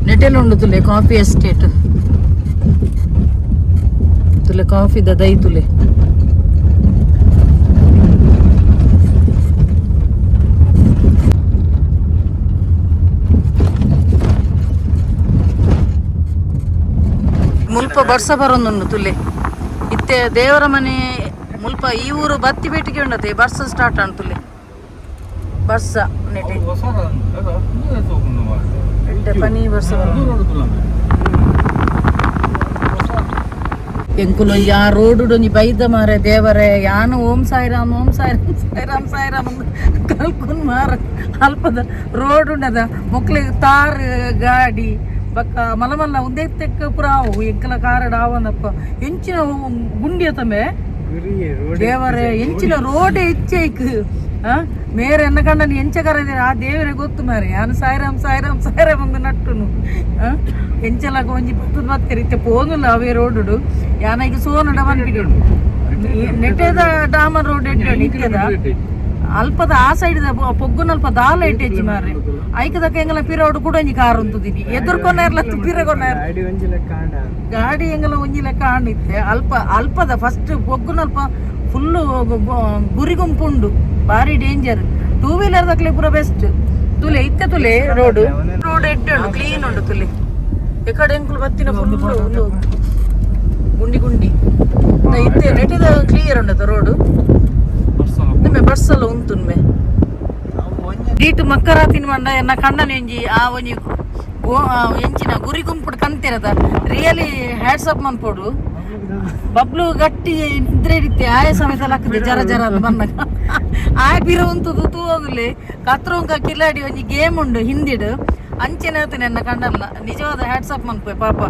ನೆಟೆಲ್ ಉಂಡು ತುಲೆ ಕಾಫಿ ಎಸ್ಟೇಟ್ ತುಲೆ ಕಾಫಿದ ದೈ ತುಲೆ. ಮುಲ್ಪ ಬರ್ಸ ಬರೋದುಂಡು ತುಲೆ ಇತ್ತೆ ದೇವರ ಮನೆ ಮುಲ್ಪ ಈ ಊರು ಬತ್ತಿ ಬೇಟಿಗೆ ಉಂಡತೆ ಬರ್ಸ ಸ್ಟಾರ್ಟ್ ಆಂಡ್ ತುಲೆ ಬರ್ಸ ನೆಟೆ ಎಡ್ಡೆ ಪನಿ ಬರ್ಸ ಬರೋದು. ಎಂಕುಲು ಆ ರೋಡ್ ಒಂಜಿ ಬೈದ ಮಾರೆ ದೇವರೇ ಯಾನು ಓಂ ಸಾಯಿರಾಮ್ ಓಂ ಸಾಯಿರಾಮ್ ಸಾಯಿರಾಮ್ ಸಾಯಿರಾಮ್ ಅಂದ್ ಕಲ್ಕುನ್ ಮಾರ ಅಲ್ಪದ ರೋಡ್ ಉಂಡದ ಮೊಕ್ಲೆಗ್ ತಾರ್ ಗಾಡಿ ಬೊಕ್ಕ ಮಲ್ಲ ಮಲ್ಲ ಉಂದೇ ತೆಕ್ಕ ಪೂರ ಆವು ಎಂಕಲ ಕಾರಡ್ ಆವನಪ್ಪ ಎಂಚಿನ ಗುಂಡಿ ಅತಮೆ ದೇವರೇ ಎಂಚಿನ ರೋಡ್ ಹೆಚ್ಚೈಕ್ ಮೇರೆ ಎನ್ನ ಕಂಡನಿ ಎಂಚ ಕರೆದಿರ ಆ ದೇವರೇ ಗೊತ್ತು ಮಾರೆ ಯಾನು ಸಾಯಿರಾಮ್ ಸಾಯಿರಾಮ್ ಸಾಯಿರಾಮ್ ಅಂದ್ ನಟ್ಟುನು ಎಂಚಲಾಗ ಒಂಜಿ ಪತ್ತದ ಬತ್ತೆರ್ ಇತ್ತೆ ಪೋನುಲ್ಲ ಅವೇ ರೋಡುಡು ಯಾನೈಕ್ ಸೋನಡ ಪನ್ಪಿನಿ ನೆಟ್ಟೆದ ಡಾಮರ್ ರೋಡ್ ಎಡ್ಡೆ ಇತ್ತೆದ ಅಲ್ಪದ ಆ ಸೈಡ್ ಪೊಗ್ಗುನಲ್ಪ ದಾಲ ಇಟ್ಟೆಜ್ಜಿ ಮಾರ್ರೆ ಐಕದಕ್ಕ ಎಂಗಲ ಪಿರೋಡು ಕೂಡ ಒಂಜಿ ಕಾರ್ ಉಂತುದಿನಿ ಎದುರ್ಕೊನೇರ್ಲ ಪಿರಗೊನೇರ್. ಗಾಡಿ ಒಂಜಿ ಲೆಕ್ಕ ಆಂಡ. ಗಾಡಿ ಎಂಗಲ ಒಂಜಿ ಲೆಕ್ಕ ಆಂಡಿತ್ತೆ ಅಲ್ಪ ಅಲ್ಪದ ಫಸ್ಟ್ ಪೊಗ್ಗುನಲ್ಪ ಫುಲ್ಲು ಗುರಿ ಗುಂಪು ಉಂಡು ಬಾರಿ danger. Two wheeler ದಕ್ಲೆ ಪೂರ ಬೆಸ್ಟ್ ತುಲೆ ಇತ್ತೆ ತುಲೆ ರೋಡ್ ರೋಡ್ ಎಡ್ಡೆ ಉಂಡು ಕ್ಲೀನ್ ಉಂಡು ತುಲೆ ಎಕಡೆ ಎಂಕುಲು ಬತ್ತಿನ ಫುಲ್ ಉಂದು ಗುಂಡಿ ಗುಂಡಿ ಇತ್ತೆ ನೆಟ್ಟಿದ ಕ್ಲಿಯರ್ ಉಂಡತ ರೋಡ್ ನಿಮ್ಮೆ ಬಸ್ ಎಲ್ಲ ಉಂತುನ್ಮೆ ಡೀಟ್ ಮಕ್ಕರಾತಿನ ಮಂಡ ಎನ್ನ ಕಣ್ಣನ ಒಂಜಿ ಆ ಒಂಜಿ ಎಂಚಿನ ಗುರಿ ಗುಂಪುಡು ಕಂತಿರದ really hats off ಮನ್ಪೋಡು. ಬಬ್ಲು ಗಟ್ಟಿ ನಿದ್ರೆ ಇತ್ತೆ ಆಯ ಸಮೇತ ಲಕ್ಕದೆ ಜರ ಜರ ಅಂತ ಬಂದಾಗ ಆಯ ಪಿರ ಉಂತುದು ತೂವೋಗುಲೆ ಕತ್ರೋಂಕ ಕಿಲಾಡಿ ಒಂಜಿ ಗೇಮ್ ಉಂಡು ಹಿಂದಿಡು ಅಂಚೆನೆ ಆತ ನನ್ನ ಕಂಡಲ್ಲ. ನಿಜವಾದ ಹ್ಯಾಟ್ಸ್ ಆಫ್ ಮನ್ಪೆ ಪಾಪ.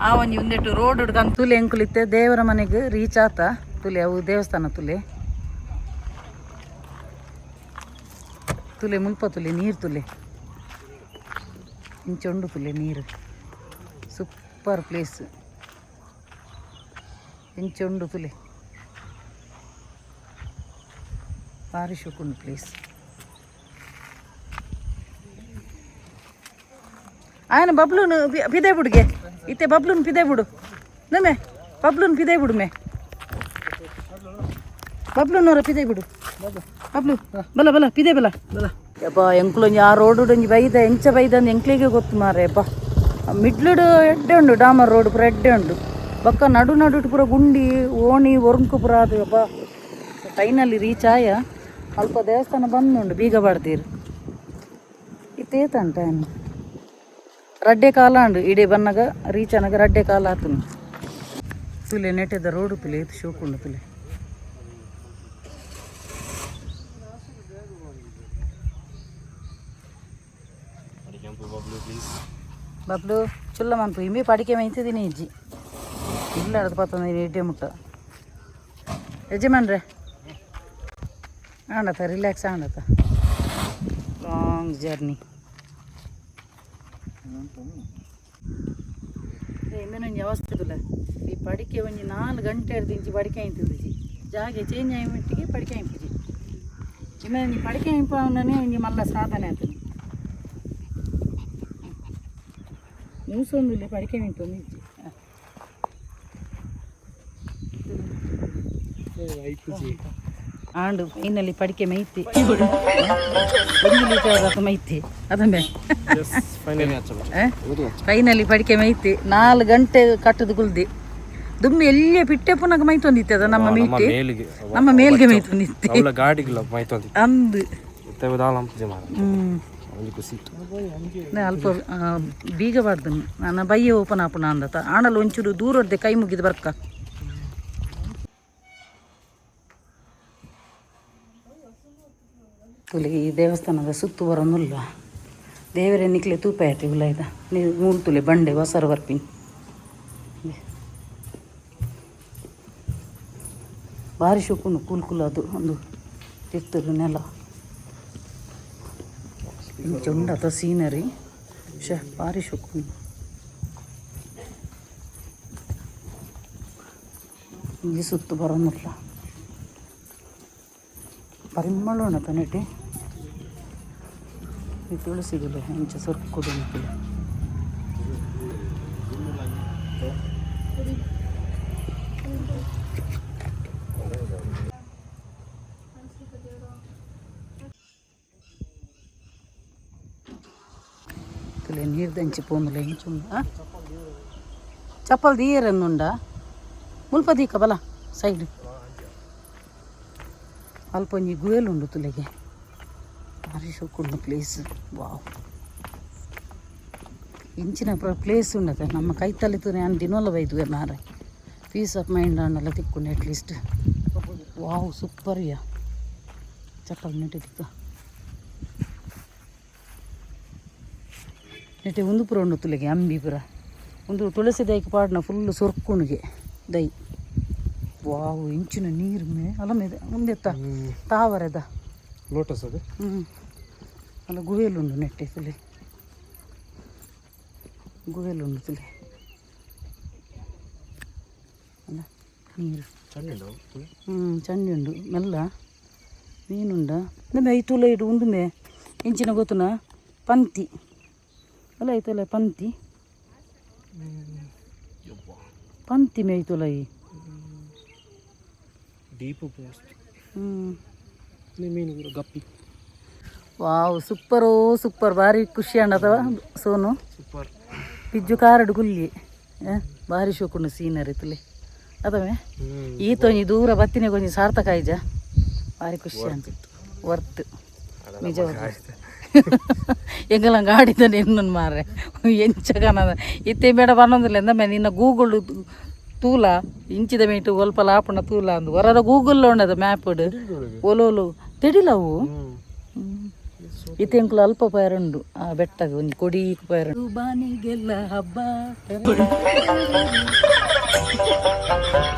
ಆ ಒಂಜಿ ಉಂದೆಟ್ಟು ರೋಡ್ ಕಂತ ತುಲೆ ಎಂಕುಲಿತ್ತೆ ದೇವರ ಮನೆಗೆ ರೀಚ್ ಆತ ತುಲೆ. ಅವು ದೇವಸ್ಥಾನ ತುಲೆ ತುಲೆ ಮುಲ್ಪ ತುಲೆ ನೀರು ತುಲೆ ಇಂಚ ಉಂಡು ತುಲೆ ನೀರು. ಸೂಪರ್ ಪ್ಲೇಸ್ ಇಂಚ ಉಂಡು ತುಲೆ. ಭಾರಿ ಶೋಕುಂಡು ಪ್ಲೇಸ್. ఆయన బబ్లును పిదే బుడిಗೆ ಇತ್ತೆ ಬಬ್ಲುನ್ ಪಿದೆ ಬಿಡು ನಮೆ ಬಬ್ಲುನ್ ಪಿದೆ ಬಿಡು ಮೇ ಬಬ್ಲುನವರ ಪಿದೆ ಬಿಡು ಬಬ್ಲು ಬಲ ಬಲ ಪಿದೆ ಬಲ ಬಲ. ಯಪ್ಪ, ಎಂಕ್ಲೊಂಜಿ ಆ ರೋಡ್ ಒಂಜಿ ಬೈದ ಎಂಚ ಬೈದ ಅಂದ್ ಎಂಕ್ಲಿಗೆ ಗೊತ್ತು ಮಾರೆ. ಯಪ್ಪ, ಮಿಡ್ಲುಡು ಎಡ್ಡೆ ಉಂಡು ಡಾಮರ್ ರೋಡ್ ಪೂರ ಎಡ್ಡೆ ಉಂಡು. ಬೊಕ್ಕ ನಡು ನಡುಟು ಪೂರ ಗುಂಡಿ ಓಣಿ ಒರುಂಕು ಪೂರ ಅದು. ಯಪ್ಪ, ಫೈನಲಿ ರೀಚ್ ಆಯ. ಅಲ್ಪ ದೇವಸ್ಥಾನ ಬಂದುಂಡು. ಬೀಗ ಬಾಡ್ತೀರು ಇತ್ತೇತಂಟ ಏನು ರಡ್ಡೆ ಕಾಲ ಉಂಡು. ಇಡೀ ಬನ್ನಗ ರೀಚ್ ಅನಗ ರಡ್ಡೆ ಕಾಲ ಆತನು. ತುಲೆ ನೆಟ್ಟೆದ ರೋಡು ತುಲೆ ಇದು ಶೋಕುಂಡು ತುಲೆ. ಬಬ್ಲು ಚುಲ್ಲ ಮನ್ಪು ಇಂಬಿ ಪಡಿಕೆ ಮೈತಿದ್ದೀನಿ ಇಜ್ಜಿ ಇಲ್ಲ ಅರ್ಧ ಪತ್ತೊಂದು ಎಡ್ಡೆ ಮುಟ್ಟ. ಯಜಮಾನ್ರೆ ಆಂಡತ ರಿಲ್ಯಾಕ್ಸ್ ಆಂಡತ ಲಾಂಗ್ ಜರ್ನಿ. ಇಂಬೆನೊಂಜಿ ಅವಸ್ಥೆ ತುಲೆ. ಈ ಪಡಿಕೆ ಒಂಜಿ 4 ಗಂಟೆ ಇಂಚಿ ಪಡಿಕೆ ಆಯ್ತದಿಜಿ. ಜಾಗೆ ಚೇಂಜ್ ಆಯಿ ಮಟ್ಟಿಗೆ ಪಡಿಕೆ ಆಯ್ಪುಜಿ. ಇಂಬೆ ಒಂಜಿ ಪಡಿಕೆ ಆಯ್ಪವನೇ ಒಂಜಿ ಮಲ್ಲ ಸಾಧನೆ ಆತದೆ. ಮೂಸೊಂದುಲ್ಲೆ ಪಡಿಕೆ ಮಿಂತೊಂದು ಇಜ್ಜಿ. ಆಂಡು ಫೈನಲಿ ಪಡಿಕೆ ಮೈತಿ. 1 ಲೀಟರ್ ಮೈತಿ ಅದಮ್ಮೆ. ಫೈನಲಿ ಪಡಿಕೆ ಮೈತಿ. 4 ಗಂಟೆ ಕಟ್ಟದು ಕುಲ್ದಿ ದುಮ್ಮಿ ಎಲ್ಲಿಯ ಪಿಟ್ಟೆ ಪುನಗ ಮೈತೊಂದಿತ್ತೆ ಅದ ನಮ್ಮ ಮೀಟಿ ನಮ್ಮ ಮೇಲ್ಗೆ ಮೈತೊಂದಿತ್ತೆ. ಅವಳ ಗಾಡಿಗಳ ಮೈತೊಂದಿ. ಅಂದು. ಮಾರ ಒಂಜಿ ಖುಷಿ. ಅಲ್ಪ ಬೀಗ ಬಾರ್ದು ನಾನು ಬಯ್ಯ ಓಪನ್ ಆಪುಣ ಅಂದತ ಆಣಲ್ ಒಂಚೂರು ದೂರಡ್ದೆ ಕೈ ಮುಗಿದು ಬರ್ಕ. ತುಲಿ ಈ ದೇವಸ್ಥಾನದ ಸುತ್ತು ಬರೋನುಲ್ಲ. ದೇವರೇ ನಿಕ್ಲೆ ತೂಪ ಆಯ್ತು ಉಲಾಯ್ದ ನೀವು ಮೂರು ತುಲೆ ಬಂಡೆ ವಸರ ಬರ್ಪಿನಿ. ಭಾರಿ ಶೋಕುಂಡು. ಕೂಲ್ ಕೂಲ್ ಅದು ಒಂದು ತಿರ್ತರು ನೆಲ ಇಂಚ ಉಂಡತ ಸೀನರಿ. ಶ ಭಾರಿ ಶೋಕುಂಡು. ಇಂಜಿ ಸುತ್ತು ಬರೋನುಲ್ಲ. ಪರಿಮಳ ಉಂಡತ ನೆಟೆ. ಈ ತುಳಸಿಗುಲೆ ಇಂಚ ಸೊರ್ಕುಡು ಉಂಟು. ತುಲೆ ನೀರು ದಂಚಿ ಪೋಂದುಲ ಇಂಚ ಉಂಡು. ಚಪ್ಪಲ್ ದೀಯರನ್ನುಂಡ ಮುಲ್ಪ ದೀಕ ಬಲ ಸೈಡ್. ಅಲ್ಪ ಒಂಜಿ ಗುವೆಲ್ ಉಂಡು ತುಲೆಗೆ. ಭಾರಿ ಶೋಕುಂಡು ಪ್ಲೇಸ್. ವಾವ್, ಇಂಚಿನ ಪ್ಲೇಸ್ ಉಂಡತೆ ನಮ್ಮ ಕೈತಲ್ಲಿತ್ತು ನಾನು ದಿನೋಲ ಬೈದುವೆ ಮಾರೆ. Piece of mind ಅನ್ನೆಲ್ಲ ತಿಕ್ಕೊಂಡು at least. Wow, super ಯಾ. ಚಪ್ಪಲ್ ನೆಟ್ಟಿದಿಕ್ಕ ನೆಟ್ಟೆ ಒಂದು ಪೂರ ಉಂಡು ತುಲೆಗೆ ಅಂಬಿ ಪೂರ. ಒಂದು ತುಳಸಿ ದೈಕ್ ಪಾಡ್ನ ಫುಲ್ ಸೊರ್ಕುಣಿಗೆ ದೈ. ವಾವ್, ಇಂಚಿನ ನೀರು ಮೇ ಅಲ್ಲ ಮೇದೆ ಮುಂದೆತ್ತ ತಾವರೆದ. ಲೋಟಸ್ ಅದು. ಹ್ಞೂ, ಅಲ್ಲ ಗುವೆಲುಂಡು ನೆಟ್ಟೆ ತುಲೆ. ಗುವೆಲುಂಡು ತುಲೆ ಅಲ್ಲ ನೀರು. ಚಂಡ. ಹ್ಞೂ, ಚಂಡಿ ಉಂಡು ಮೆಲ್ಲ ಮೀನುಂಡ. ಇಂದು ಐತುಲ ಇಡು ಉಂದುಮೆ ಇಂಚಿನ ಗೊತ್ತುನ ಪಂತಿ ಅಲ್ಲ ಐತಲ್ಲ ಪಂತಿ ಪಂತಿ ಮೇ ಐತುಲ ಈ. Deep post. ಹ್ಞೂ. ಮೀನು ಪೂರ ಗಪ್ಪಿ. ವಾವ್, ಸೂಪರು super. ಭಾರಿ ಖುಷಿ ಅಂಡತವ ಸೋನು. ಸೂಪರ್. ಪಿಜ್ಜು ಕಾರಡು ಕುಲ್ಲಿ ಭಾರಿ ಶೋಕುಂಡು ಸೀನರಿ ತುಲೆ ಅದವೇ. ಈತ ಒಂಜಿ ದೂರ ಬತ್ತಿನ ಒಂಜಿ ಸಾರ್ಥಕ ಆಯ್ಜ. ಭಾರಿ ಖುಷಿ ಅಂತ ವರ್ತ್ ನಿಜವಾದ. ಎಂಗಲ ಗಾಡಿದ ಎನ್ನನ್ ಮಾರ್ರೆ ಎಂಚ ಕನದ ಇತ್ತೆ ಬೇಡ ಬನ್ನೊಂದಿಲ್ಲ ಎಂದ ಮೇ ನಿನ್ನ ಗೂಗಲ್ ತೂಲ ಇಂಚಿದ ಮೇಟು ಒಲ್ಪ ಲಾಪುಣ ತೂಲ ಅಂದು ಹೊರದ ಗೂಗಲ್ ಉಂಡದ ಮ್ಯಾಪ್ ಒಲೋಲು ತೆಡಿಲವು. ಇತ್ತೆ ಎಂಕುಲು ಅಲ್ಪ ಪೇರುಂಡು ಆ ಬೆಟ್ಟಗ ಒಂಜಿ ಕೊಡಿ ಪೇರುಂಡು ಬಾನಿಗೆಲ್ಲ ಹಬ್ಬ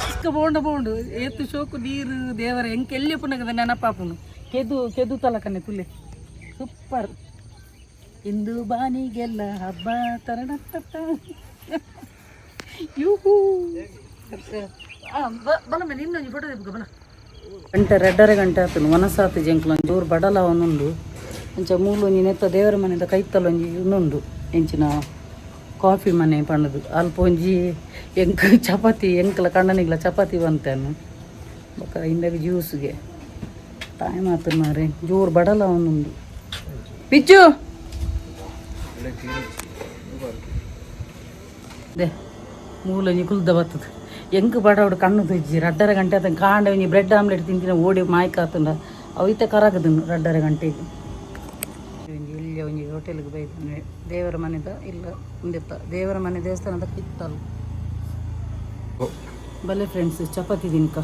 ಇಸ್ಕ ಬೋಂಡ ಬೋಂಡು ಏತು ಶೋಕು ನೀರು ದೇವರ ಎಂಕ್ ಎಲ್ಲಿ ಪುನಗದ ನೆನಪಾಪುನು ಕೆದು ಕೆದು ತಲಕನೆ ತುಲೆ ಸೂಪರ್. ಇಂದು ಬಾನಿಗೆಲ್ಲ ಹಬ್ಬ ತರಣ. ಯೂಹೂ ಬಲ ಮೇಲೆ ಇನ್ನೊಂದು ಫೋಟೋ ತೆಗ್ಗ ಬಲ. ಗಂಟೆ 2.5 ಗಂಟೆ ಆತನು ಮನಸ್ಸಾತು ಜಂಕ್ಲ ಜೋರು ಬಡಲ ಒಂದುಂಡು. ಅಂಚ ಮೂಲು ಒಂಜಿ ನೆತ್ತ ದೇವರ ಮನೆದ ಕೈತಲ್ ಒಂಜಿ ಇನ್ನೊಂದು ಎಂಚಿನ ಕಾಫಿ ಮನೆ ಪಂಡದು. ಅಲ್ಪ ಒಂಜಿ ಎಂಕ್ ಚಪಾತಿ, ಎಂಕ್ಲ ಕಣ್ಣನಿಗ್ಲ ಚಪಾತಿ ಬಂತೇನು. ಬೊಕ ಇಂದಾಗ ಜ್ಯೂಸ್ಗೆ ಟೈಮ್ ಆತು ಮಾರೆ. ಜೋರು ಬಡಲ ಒಂದುಂಡು ಪಿಚ್ಚು they ಮೂಲ ಒಂಜಿ ಕುಲ್ದ ಬತ್ತದ. ಎಂಕ್ ಬಡವಡು ಕಣ್ಣು ತುಜ್ಜಿ. 2.5 ಗಂಟೆ ಆತನ. ಕಾಂಡ ಒಂಜಿ ಬ್ರೆಡ್ ಆಮ್ಲೆಟ್ ತಿಂತಿನ ಓಡಿ ಮಾಯ್ಕ ಆತಂಡ. ಅವು ಇತ್ತೆ ಕರಗದನು 2.5 ಗಂಟೆಗೆ. ಒಂಜಿ ಇಲ್ಲಿ ಒಂಜಿ ಹೋಟೆಲ್ಗೆ ಬೈದನೆ. ದೇವರ ಮನೆದ ಇಲ್ಲ ಉಂದೆತ್ತ ದೇವರ ಮನೆ ದೇವಸ್ಥಾನದ ಕಿತ್ತಲ್. ಬಲೆ ಫ್ರೆಂಡ್ಸ್, ಚಪಾತಿ ತಿನ್ಕ.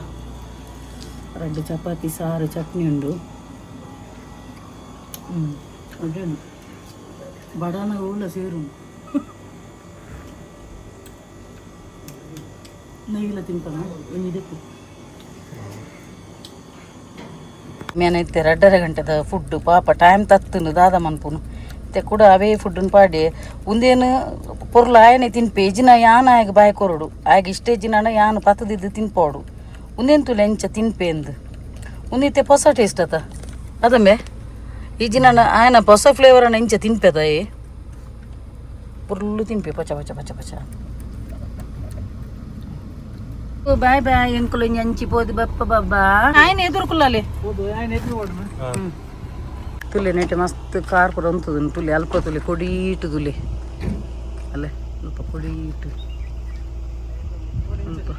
ರಡ್ಡು ಚಪಾತಿ, ಸಾರು, ಚಟ್ನಿ ಉಂಡು. ಒಳ್ಳೆ ಉಂಡು. ಬಡಾನ ಉಳ್ಳ ಸೇರು ನೈಲ ತಿನ್ಪನ ಒಂಜಿ ಇದಕ್ಕೂ ಮೇನೈತೆ. 2.5 ಗಂಟೆದ ಫುಡ್ ಪಾಪ ಟೈಮ್ ತತ್ತುನು ದಾದ ಮನ್ಪುನು. ಇತ್ತೆ ಕೂಡ ಅವೇ ಫುಡ್ಡುನ್ ಪಾಡಿ ಉಂದೇನು ಪೊರ್ಲು ಆಯನೆ ತಿನ್ಪೆ. ಇಜಿನ ಯಾನ್ ಆಯಗ್ ಬಾಯ್ ಕೊರಡು ಆಯಗ್ ಇಷ್ಟೇ ಜಿನ ಯಾನ್ ಪತ್ತದಿದ್ದು ತಿನ್ಪೋಡು. ಉಂದೇನು ತುಲೆ ಎಂಚ ತಿನ್ಪೆ ಅಂದು. ಉಂದಿತ್ತೆ ಹೊಸ ಟೇಸ್ಟ್ ಅತ ಅದಮ್ಮೆ. ಈ ಜಿನ ಆಯನ ಹೊಸ ಫ್ಲೇವರ್ ಅನ್ನ ಎಂಚ ತಿನ್ಪೆದ ಏ ಪೊರ್ಲು ತಿನ್ಪೆ. ಪಚ ಪಚ ಪಚ ಪಚ. Boy boy. ಎಂಕುಲು ಅಂಚಿ ಪೋದು ಬಪ್ಪ ಬಬ್ಬಾ ಆಯನ ಎದುರುಕುಲ್ಲಲೆ. ತುಲೆ ನೆಟ್ಟೆ ಮಸ್ತ್ ಕಾರ್ ಪೂರ ಉಂತುದು. ತುಲೆ ಅಲ್ಪ ತುಲೆ ಕೊಡೀಟು ತುಲೆ ಅಲ್ಲೇ ಅಲ್ಪ ಕೊಡೀಟು ಅಲ್ಪ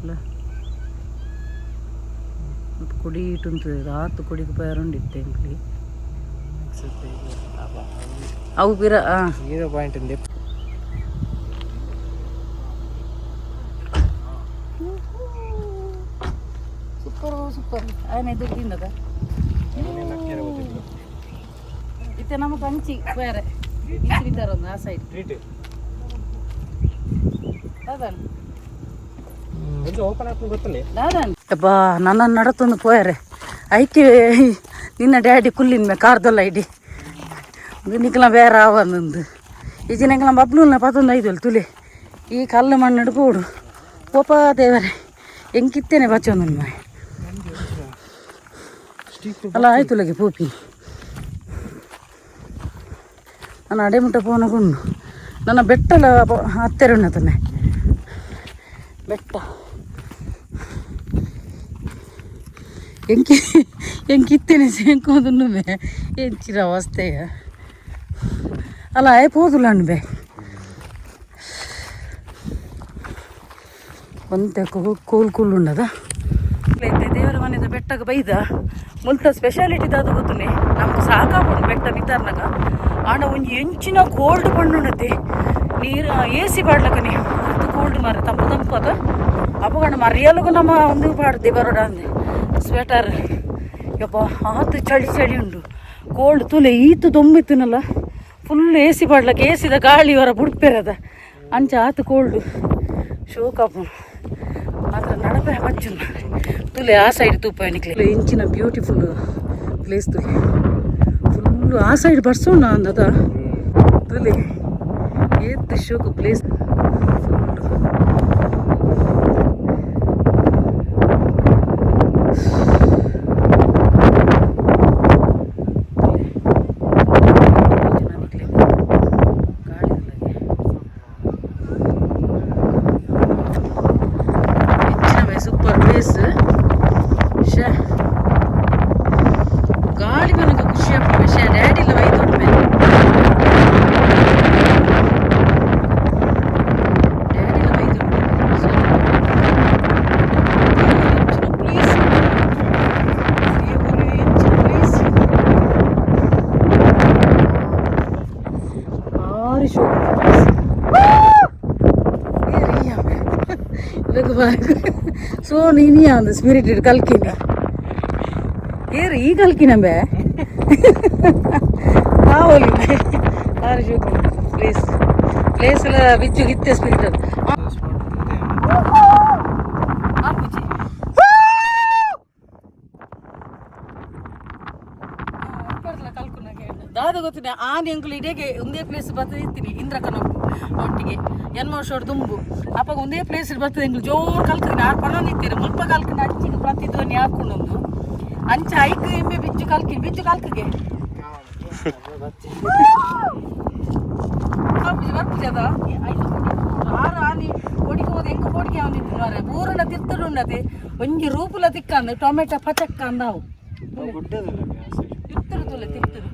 ಅಲ್ಲ ಅಲ್ಪ ಕೊಡೀಟು ಉಂತುದು. ಆತು ಕೊಡಿಗೆ ಪೇರುಂಡಿತ್ತೆ ಎಂಕ್ಲಿ ಅವು ಪಿರ. 0 ಪಾಯಿಂಟ್ ఉంది. Super super. ಆಯನ ಎದುರು ತಿನ್ನದ. ಇತ್ತೆ ನಮಕ್ ಅಂಚಿ ಬೇರೆ ಇಂಚಿ ಒಂದು ಆ ಸೈಡ್. ಟ್ರೀಟ್. ದಾದಾನ್. ಒಂಜಿ ಓಪನ್ ಆಪುಂಡು ಗೊತ್ತುಂಡೆ. ದಾದಾನ್ ಅಬ್ಬಾ ನನ್ನ ನಡತೊಂದು ಪೋಯರೆ. ಐಕೆ ನಿನ್ನ ಡ್ಯಾಡಿ ಕುಲ್ಲಿನ ಮೇ ಕಾರ್ದಲ್ಲ ಇಡಿ ನಿಕ್ಲ ಬೇರೆ ಆವಂದು. ಈ ಜಿನಕ್ಲ ಬಬ್ಲುನ ಪತ್ತೊಂದು ಐದು ತುಲೆ. ಈ ಕಲ್ಲು ಮಣ್ಣು ಪೋಡು ಪೋಪ ದೇವರೇ ಎಂಕಿತ್ತೇನೆ ಬಚ್ಚೊಂದು ಮಾಯ್. ಅಲ್ಲ ಆಯ್ತು ಲಗೆ ಪೋಪಿ. ನಾನು ಅಡೆ ಮುಟ್ಟ ಪೋನ ಗುಂಡು ನನ್ನ ಬೆಟ್ಟಲ ಹತ್ತಿರ ಉಣ್ಣತನೆ ಬೆಟ್ಟ. ಎಂಕಿ ಎಂಕಿತ್ತೇನೆ ಎಂಕೋದುನ್ನುಮೆ ಎಂಚಿನ ಅವಸ್ಥೆಯ ಅಲ್ಲ ಆಯ್ ಪೋದುಲ್ಲ ಬೇ. ಒಂತೆ ಕೂಲ್ ಕೂಲ್ ಉಂಡದ. ಐತೆ ದೇವರ ಮನೆದ ಬೆಟ್ಟಗ ಬೈದ. ಮುಲ್ತ ಸ್ಪೆಷಾಲಿಟಿ ದಾದ ಗೊತ್ತುನೆ? ನಮ್ಗೆ ಸಾಕಾಪುಂಡು ಬೆಟ್ಟ ಮಿತಾರ್ನಾಗ. ಆಂಡ ಒಂಜಿ ಎಂಚಿನ ಕೋಲ್ಡ್ ಪಣ್ಣುಂಡತೆ. ನೀರು ಎ ಸಿ ಪಾಡ್ಲಕನೆ ಅಂತು ಕೋಲ್ಡ್ ಮಾರೆ. ತಂಪು ತಂಪು ಅದ ಅಪಗಂಡ ಮರಿಯಲಗು ನಮ್ಮ ಒಂದು ಪಾಡ್ದೆ ಬರೋಡ ಅಂದೆ ಸ್ವೆಟರ್. ಯಪ್ಪ ಆತು ಚಳಿ ಚಳಿ ಉಂಡು ಕೋಲ್ಡ್. ತುಲೆ ಈತು ದೊಂಬಿತ್ತುನಲ್ಲ full A C ಪಾಡ್ಲಕ್ಕೆ A ಸಿದ ಗಾಳಿ ಹೊರ ಬುಡ್ಪೆರದ ಅಂಚ ಆತು ಕೋಲ್ಡ್ ಶೋಕಪ್ಪು. ಮಾತ್ರ ನಡಪೆ ಬಚ್ಚು. ತುಲೆ ಆ ಸೈಡ್ ತೂಪ ನಿಕ್ಲೆ ಇಂಚಿನ ಬ್ಯೂಟಿಫುಲ್ ಪ್ಲೇಸ್ ತುಲೆ. ಫುಲ್ಲು ಆ ಸೈಡ್ ಬರ್ಸೋಣ ಅಂದದ. ತುಲೆ ಏತ್ ಶೋಕು ಪ್ಲೇಸ್ ಫುಲ್ಲು. Super place. ಶೇ ಗಾಳಿ ನನಗೆ ಖುಷಿ ಆಗ್ತದೆ. ಶೇ ಡ್ಯಾಡಿ ಇಲ್ಲ ವೈದೊಡ್ಮೆ. So ನೀನಿ ಒಂದು ಸ್ಪಿರಿಟ್ ಕಲ್ಕಿನ ಏರು ಈ ಕಲ್ಕಿನ ಬೇ ಕಾವಲಿ ಬಾರಿ ಶೋಕು ಪ್ಲೇಸ್ ಪ್ಲೇಸ್ ಎಲ್ಲ ಬಿಚ್ಚು ಗಿತ್ತೆ ಸ್ಪಿರಿಟ್ ಅದು. ಆಪುಜಿ. ದಾದ ಗೊತ್ತಿನ ಆನೆ ಅಂಕುಲು ಇಡೀಗೆ ಒಂದೇ ಪ್ಲೇಸ್ ಬರ್ತದೆ ಇತ್ತೀನಿ ಇಂದ್ರಕನ ಒಟ್ಟಿಗೆ ಎನ್ಮೋಷೋಡ್ ದುಂಬು ಅಪ್ಪಾಗ ಒಂದೇ ಪ್ಲೇಸ್ ಬರ್ತದೆ. ಎಂಕ್ಲು ಜೋರು ಕಲ್ಕಿನ ಆರು ಪಣ ನಿತ್ತೀರಿ ಮುಲ್ಪ ಕಲ್ಕಿನ ಅಂಚಿಗೆ ಪ್ರತಿಧ್ವನಿ ಹಾಕೊಂಡೊಂದು ಅಂಚ ಐಕ್ ಎಮ್ಮೆ ಬಿಚ್ಚು ಕಲ್ಕಿ ಬಿಚ್ಚು ಕಲ್ಕಿಗೆ ಬರ್ಪುಜಿ ಬರ್ಪುಜಿ ಅದ ಐದು ಆರು ಆನಿ ಕೊಡಿಗೆ ಹೋದ ಎಂಕ ಕೊಡಿಗೆ ಅವನಿತ್ತು ಮಾರೆ ಊರನ್ನ ತಿರ್ತಡು ಉಂಡತೆ ಒಂಜಿ ರೂಪುಲ ತಿಕ್ಕಂದು ಟೊಮೆಟೊ ಪಚಕ್ಕ ಅಂದಾವು. ಗುಡ್ಡದಲ್ಲ ಆ ಸೈಡ್. ತಿರ್ತರು ತುಲೆ ತಿರ್ತರು.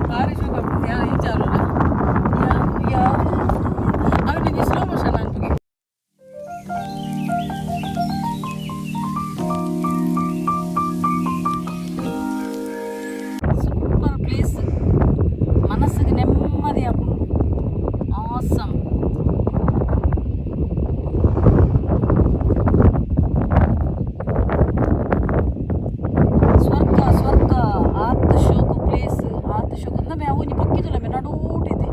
ಭಾರಿ ಶೋಕ್ ಆಗ್ತದೆ. ಯಾ ಇಂಚ ಅಲ್ಲ ಯಾ ಯಾ ಅವನಿಗೆ ಸ್ಲೋ ಮೋಷನ್ ಅನ್ಪಿಗೆ. ಸೂಪರ್ ಪ್ಲೇಸ್, ಮನಸ್ಸಿಗೆ ನೆಮ್ಮದಿ ಆಪುಂಡು. ಆಸಮ್. ಸ್ವರ್ಗ ಸ್ವರ್ಗ. ಆತ್ ಶೋಕು ಪ್ಲೇಸ್, ಆತ್ ಶೋಕು. ಅಂದಮೆ ಅವು ಒಂಜಿ ಪಕ್ಕಿದುಲ್ಲ ಮೆ ನಡೂಟಿದೆ.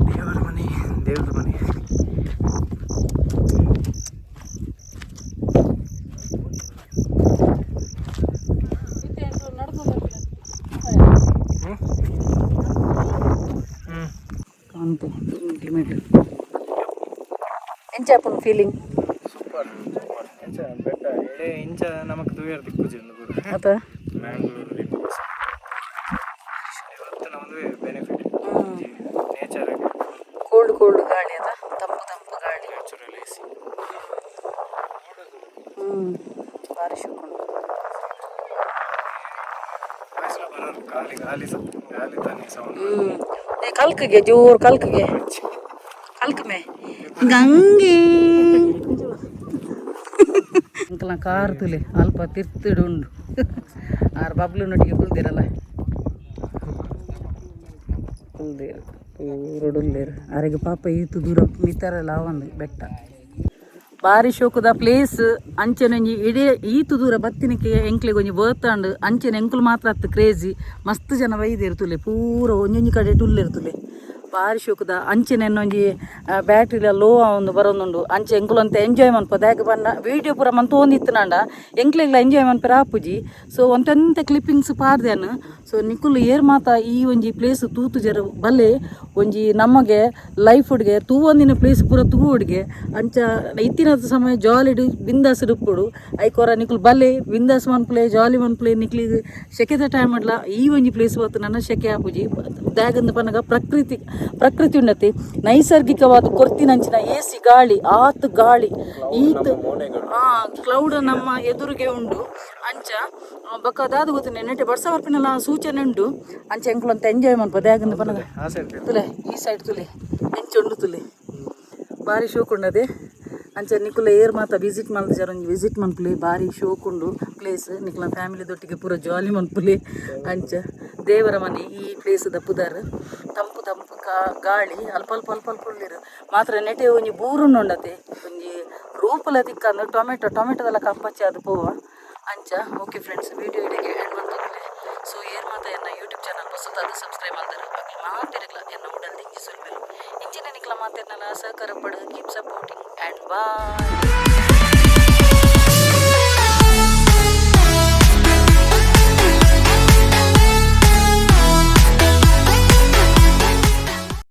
ದೇವರ ಮನೆ, ದೇವ್ರ ಮನೆ. ಹ್ಞೂ ಹ್ಞೂ. ಕಾಂತು ಇಂಪ್ಲಿಮೆಂಟ್ ಎಂಚ ಆಪುಂಡು feeling? Super super. ಎಂಚ ಬೆಟ್ಟ ಎಡೆ ಇಂಚ ನಮಕ್ ತೂಯರ್ ದಿಕ್ಕುಜಿ ಒಂದು ಪೂರ. ಅತ. ಮ್ಯಾಂಗ್ಳೂರು ಇವತ್ತು ನಮ್ಮದು benefit nature. Cold cold ಗಾಳಿ ಅದ, ತಂಪು ತಂಪು ಗಾಳಿ. Natural A C. ಭಾರಿ ಶೋಕುಂಡು. ಗಾಳಿ ಗಾಳಿ ಗಾಳಿ ತಾನೇ ಸೌಂಡ್. ಏ ಕಲ್ಕ್ಗೆ ಜೋರು ಕಲ್ಕ್ಗೆ ಕಲ್ಕ್ ಮೇ ಗಂಗೆ ಅಂಕಲ ಕಾರ್ ತುಲೆ ಅಲ್ಪ ತಿರ್ತಿಡು ಉಂಡು. ಆರು ಬಬ್ಲು ನೊಟ್ಟಿಗೆ ಕುಲ್ದಿರಲ್ಲ ಕುಲ್ದೇರು ಪೂರಡುಲ್ಲೇರು. ಅರೆಗೆ ಪಾಪ ಈತು ದೂರ ಮಿತ್ತರಲ್ಲ ಒಂದು ಬೆಟ್ಟ. ಬಾರಿ ಶೋಕುದ ಪ್ಲೇಸ್. ಅಂಚೆನೊಂಜಿ ಇಡೀ ಈತು ದೂರ ಬತ್ತಿನಕ್ಕೆ ಎಂಕ್ಲೆಗ್ ಒಂಜಿ ಬರ್ತಾಂಡ್. ಅಂಚೆನೆ ಎಂಕುಲು ಮಾತ್ರ ಅತ್ತು ಕ್ರೇಜಿ, ಮಸ್ತ್ ಜನ ಬೈದಿರು ತುಲೆ ಪೂರ ಒಂಜೊಂಜಿ ಕಡೆ ಟುಲ್ಲಿರ್ತುಲೆ. ಬಾರಿ ಶೋಕುದ. ಅಂಚೆನೆ ಒಂಜಿ ಬ್ಯಾಟ್ರಿಲ ಲೋ ಒಂದು ಬರೋದುಂಡು. ಅಂಚೆ ಎಂಕುಲು ಅಂತ ಎಂಜಾಯ್ ಮನ್ಪ ದಾಯೆ ಪಂಡ ವೀಡಿಯೋ ಪೂರ ಮಂತೋಂದಿತ್ತನಾಂಡ ಎಂಕ್ಲೆಗ್ಲ ಎಂಜಾಯ್ ಮನ್ಪೆರ ಆಪುಜಿ. ಸೊ ಒಂತೆಂತ ಕ್ಲಿಪ್ಪಿಂಗ್ಸ್ ಪಾಡ್ದೇನು. ಸೊ ನಿಕುಲು ಏರ್ ಮಾತ ಈ ಒಂಜಿ ಪ್ಲೇಸ್ ತೂತು ಜರ ಬಲ್ಲೆ. ಒಂಜಿ ನಮಗೆ ಲೈಫುಡ್ಗೆ ತೂವೊಂದಿನ ಪ್ಲೇಸ್ ಪೂರ ತೂವೊಡ್ಗೆ. ಅಂಚ ಇತ್ತಿನ ಸಮಯ ಜಾಲಿಡ್ ಬಿಂದಾಸ್ ಇಪ್ಪೊಡು. ಐಕೊರ ನಿಕುಲು ಬಲ್ಲೆ, ಬಿಂದಾಸ್ ಮನ್ಪುಲೆ, ಜಾಲಿ ಮನ್ಪುಲೆ. ನಿಕ್ಲಿಗ್ ಶೆಕೆದ ಟೈಮ್ ಅಡ್ಲ ಈ ಒಂಜಿ ಪ್ಲೇಸ್ ಬತ್ತು ನನ್ನ ಶೆಕೆ ಆಪುಜಿ. ದಾಗಂದ ಪನಗ ಪ್ರಕೃತಿ ಪ್ರಕೃತಿ ಉನ್ನತಿ ನೈಸರ್ಗಿಕವಾದ ಕೊರ್ತಿನಂಚಿನ ಏಸಿ ಗಾಳಿ, ಆತ್ ಗಾಳಿ ಈತ್ ಕ್ಲೌಡ್ ನಮ್ಮ ಎದುರಿಗೆ ಉಂಡು. ಅಂಚ ಬೊಕ್ಕ ದಾದ ಗೊತ್ತಿನ ನೆಟ್ಟೆ ಬರ್ಸ ಬರ್ಪಿನಲ್ಲ ಸೂಚನೆ ಉಂಡು. ಅಂಚ ಎಂಕುಲು ಅಂತ ಎಂಜಾಯ್ ಮನ್ಪ ದಾಗಂದ ಪನಗ. ಆ ಸೈಡ್. ತುಲೆ ಈ ಸೈಡ್ ತುಲೆ ಎಂಚ ಉಂಡು ತುಲೆ, ಬಾರಿ ಶೋಕ್ ಉಂಡದೆ. ಅಂಚ ನಿಕುಲ ಏರ್ ಮಾತ ವಿಸಿಟ್ ಮಲ್ದ ಒಂಜಿ ವಿಸಿಟ್ ಮನ್ಪುಲೆ. ಬಾರಿ ಶೋಕ್ ಉಂಡು ಪ್ಲೇಸ್. ನಿಕುಲ ಫ್ಯಾಮಿಲಿ ದೊಟ್ಟಿಗೆ ಪೂರ ಜಾಲಿ ಮನ್ಪುಲೆ. ಅಂಚ ದೇವರ ಮನೆ ಈ ಪ್ಲೇಸ್ ದ ಪುದರ್. ತಂಪು ತಂಪು ಗಾಳಿ ಅಲ್ಪ ಅಲ್ಪ ಅಲ್ಪ ಅಲ್ಪ ಉಳ್ಳಿರು ಮಾತ್ರ. ನೆಟೆ ಒಂಜಿ ಬೂರುಂಡು ಉಂಡತೆ ಒಂಜಿ ರೂಪುಲ ತಿಕ್ಕಂದು ಟೊಮೆಟೊ ಟೊಮೆಟೊದೆಲ್ಲ ಕಂಪಚ್ಚಿ ಅದು ಪೋವ. ಅಂಚ okay friends, video ಇಡೆಗೆ end ಮಂತೊಂದುಲ್ಲೆ. So ಏರ್ ಮಾತ ಎನ್ನ ಯೂಟ್ಯೂಬ್ ಚಾನಲ್ ಹೊಸದಾದ ಸಬ್ಸ್ಕ್ರೈಬ್ ಮಲ್ದರ್ ಅಕ್ಲು ಮಾತೆರೆಗ್ಲ ಎನ್ನ ಉಡಲ್ ದಿಂಜಿ ಸೊಲ್ಮೆಲು. ಇಂಚಿನ ನಿಕ್ಲ ಮಾತೆರ್ನಲ ಸಹಕಾರ ಪಡು. Keep supporting and bye.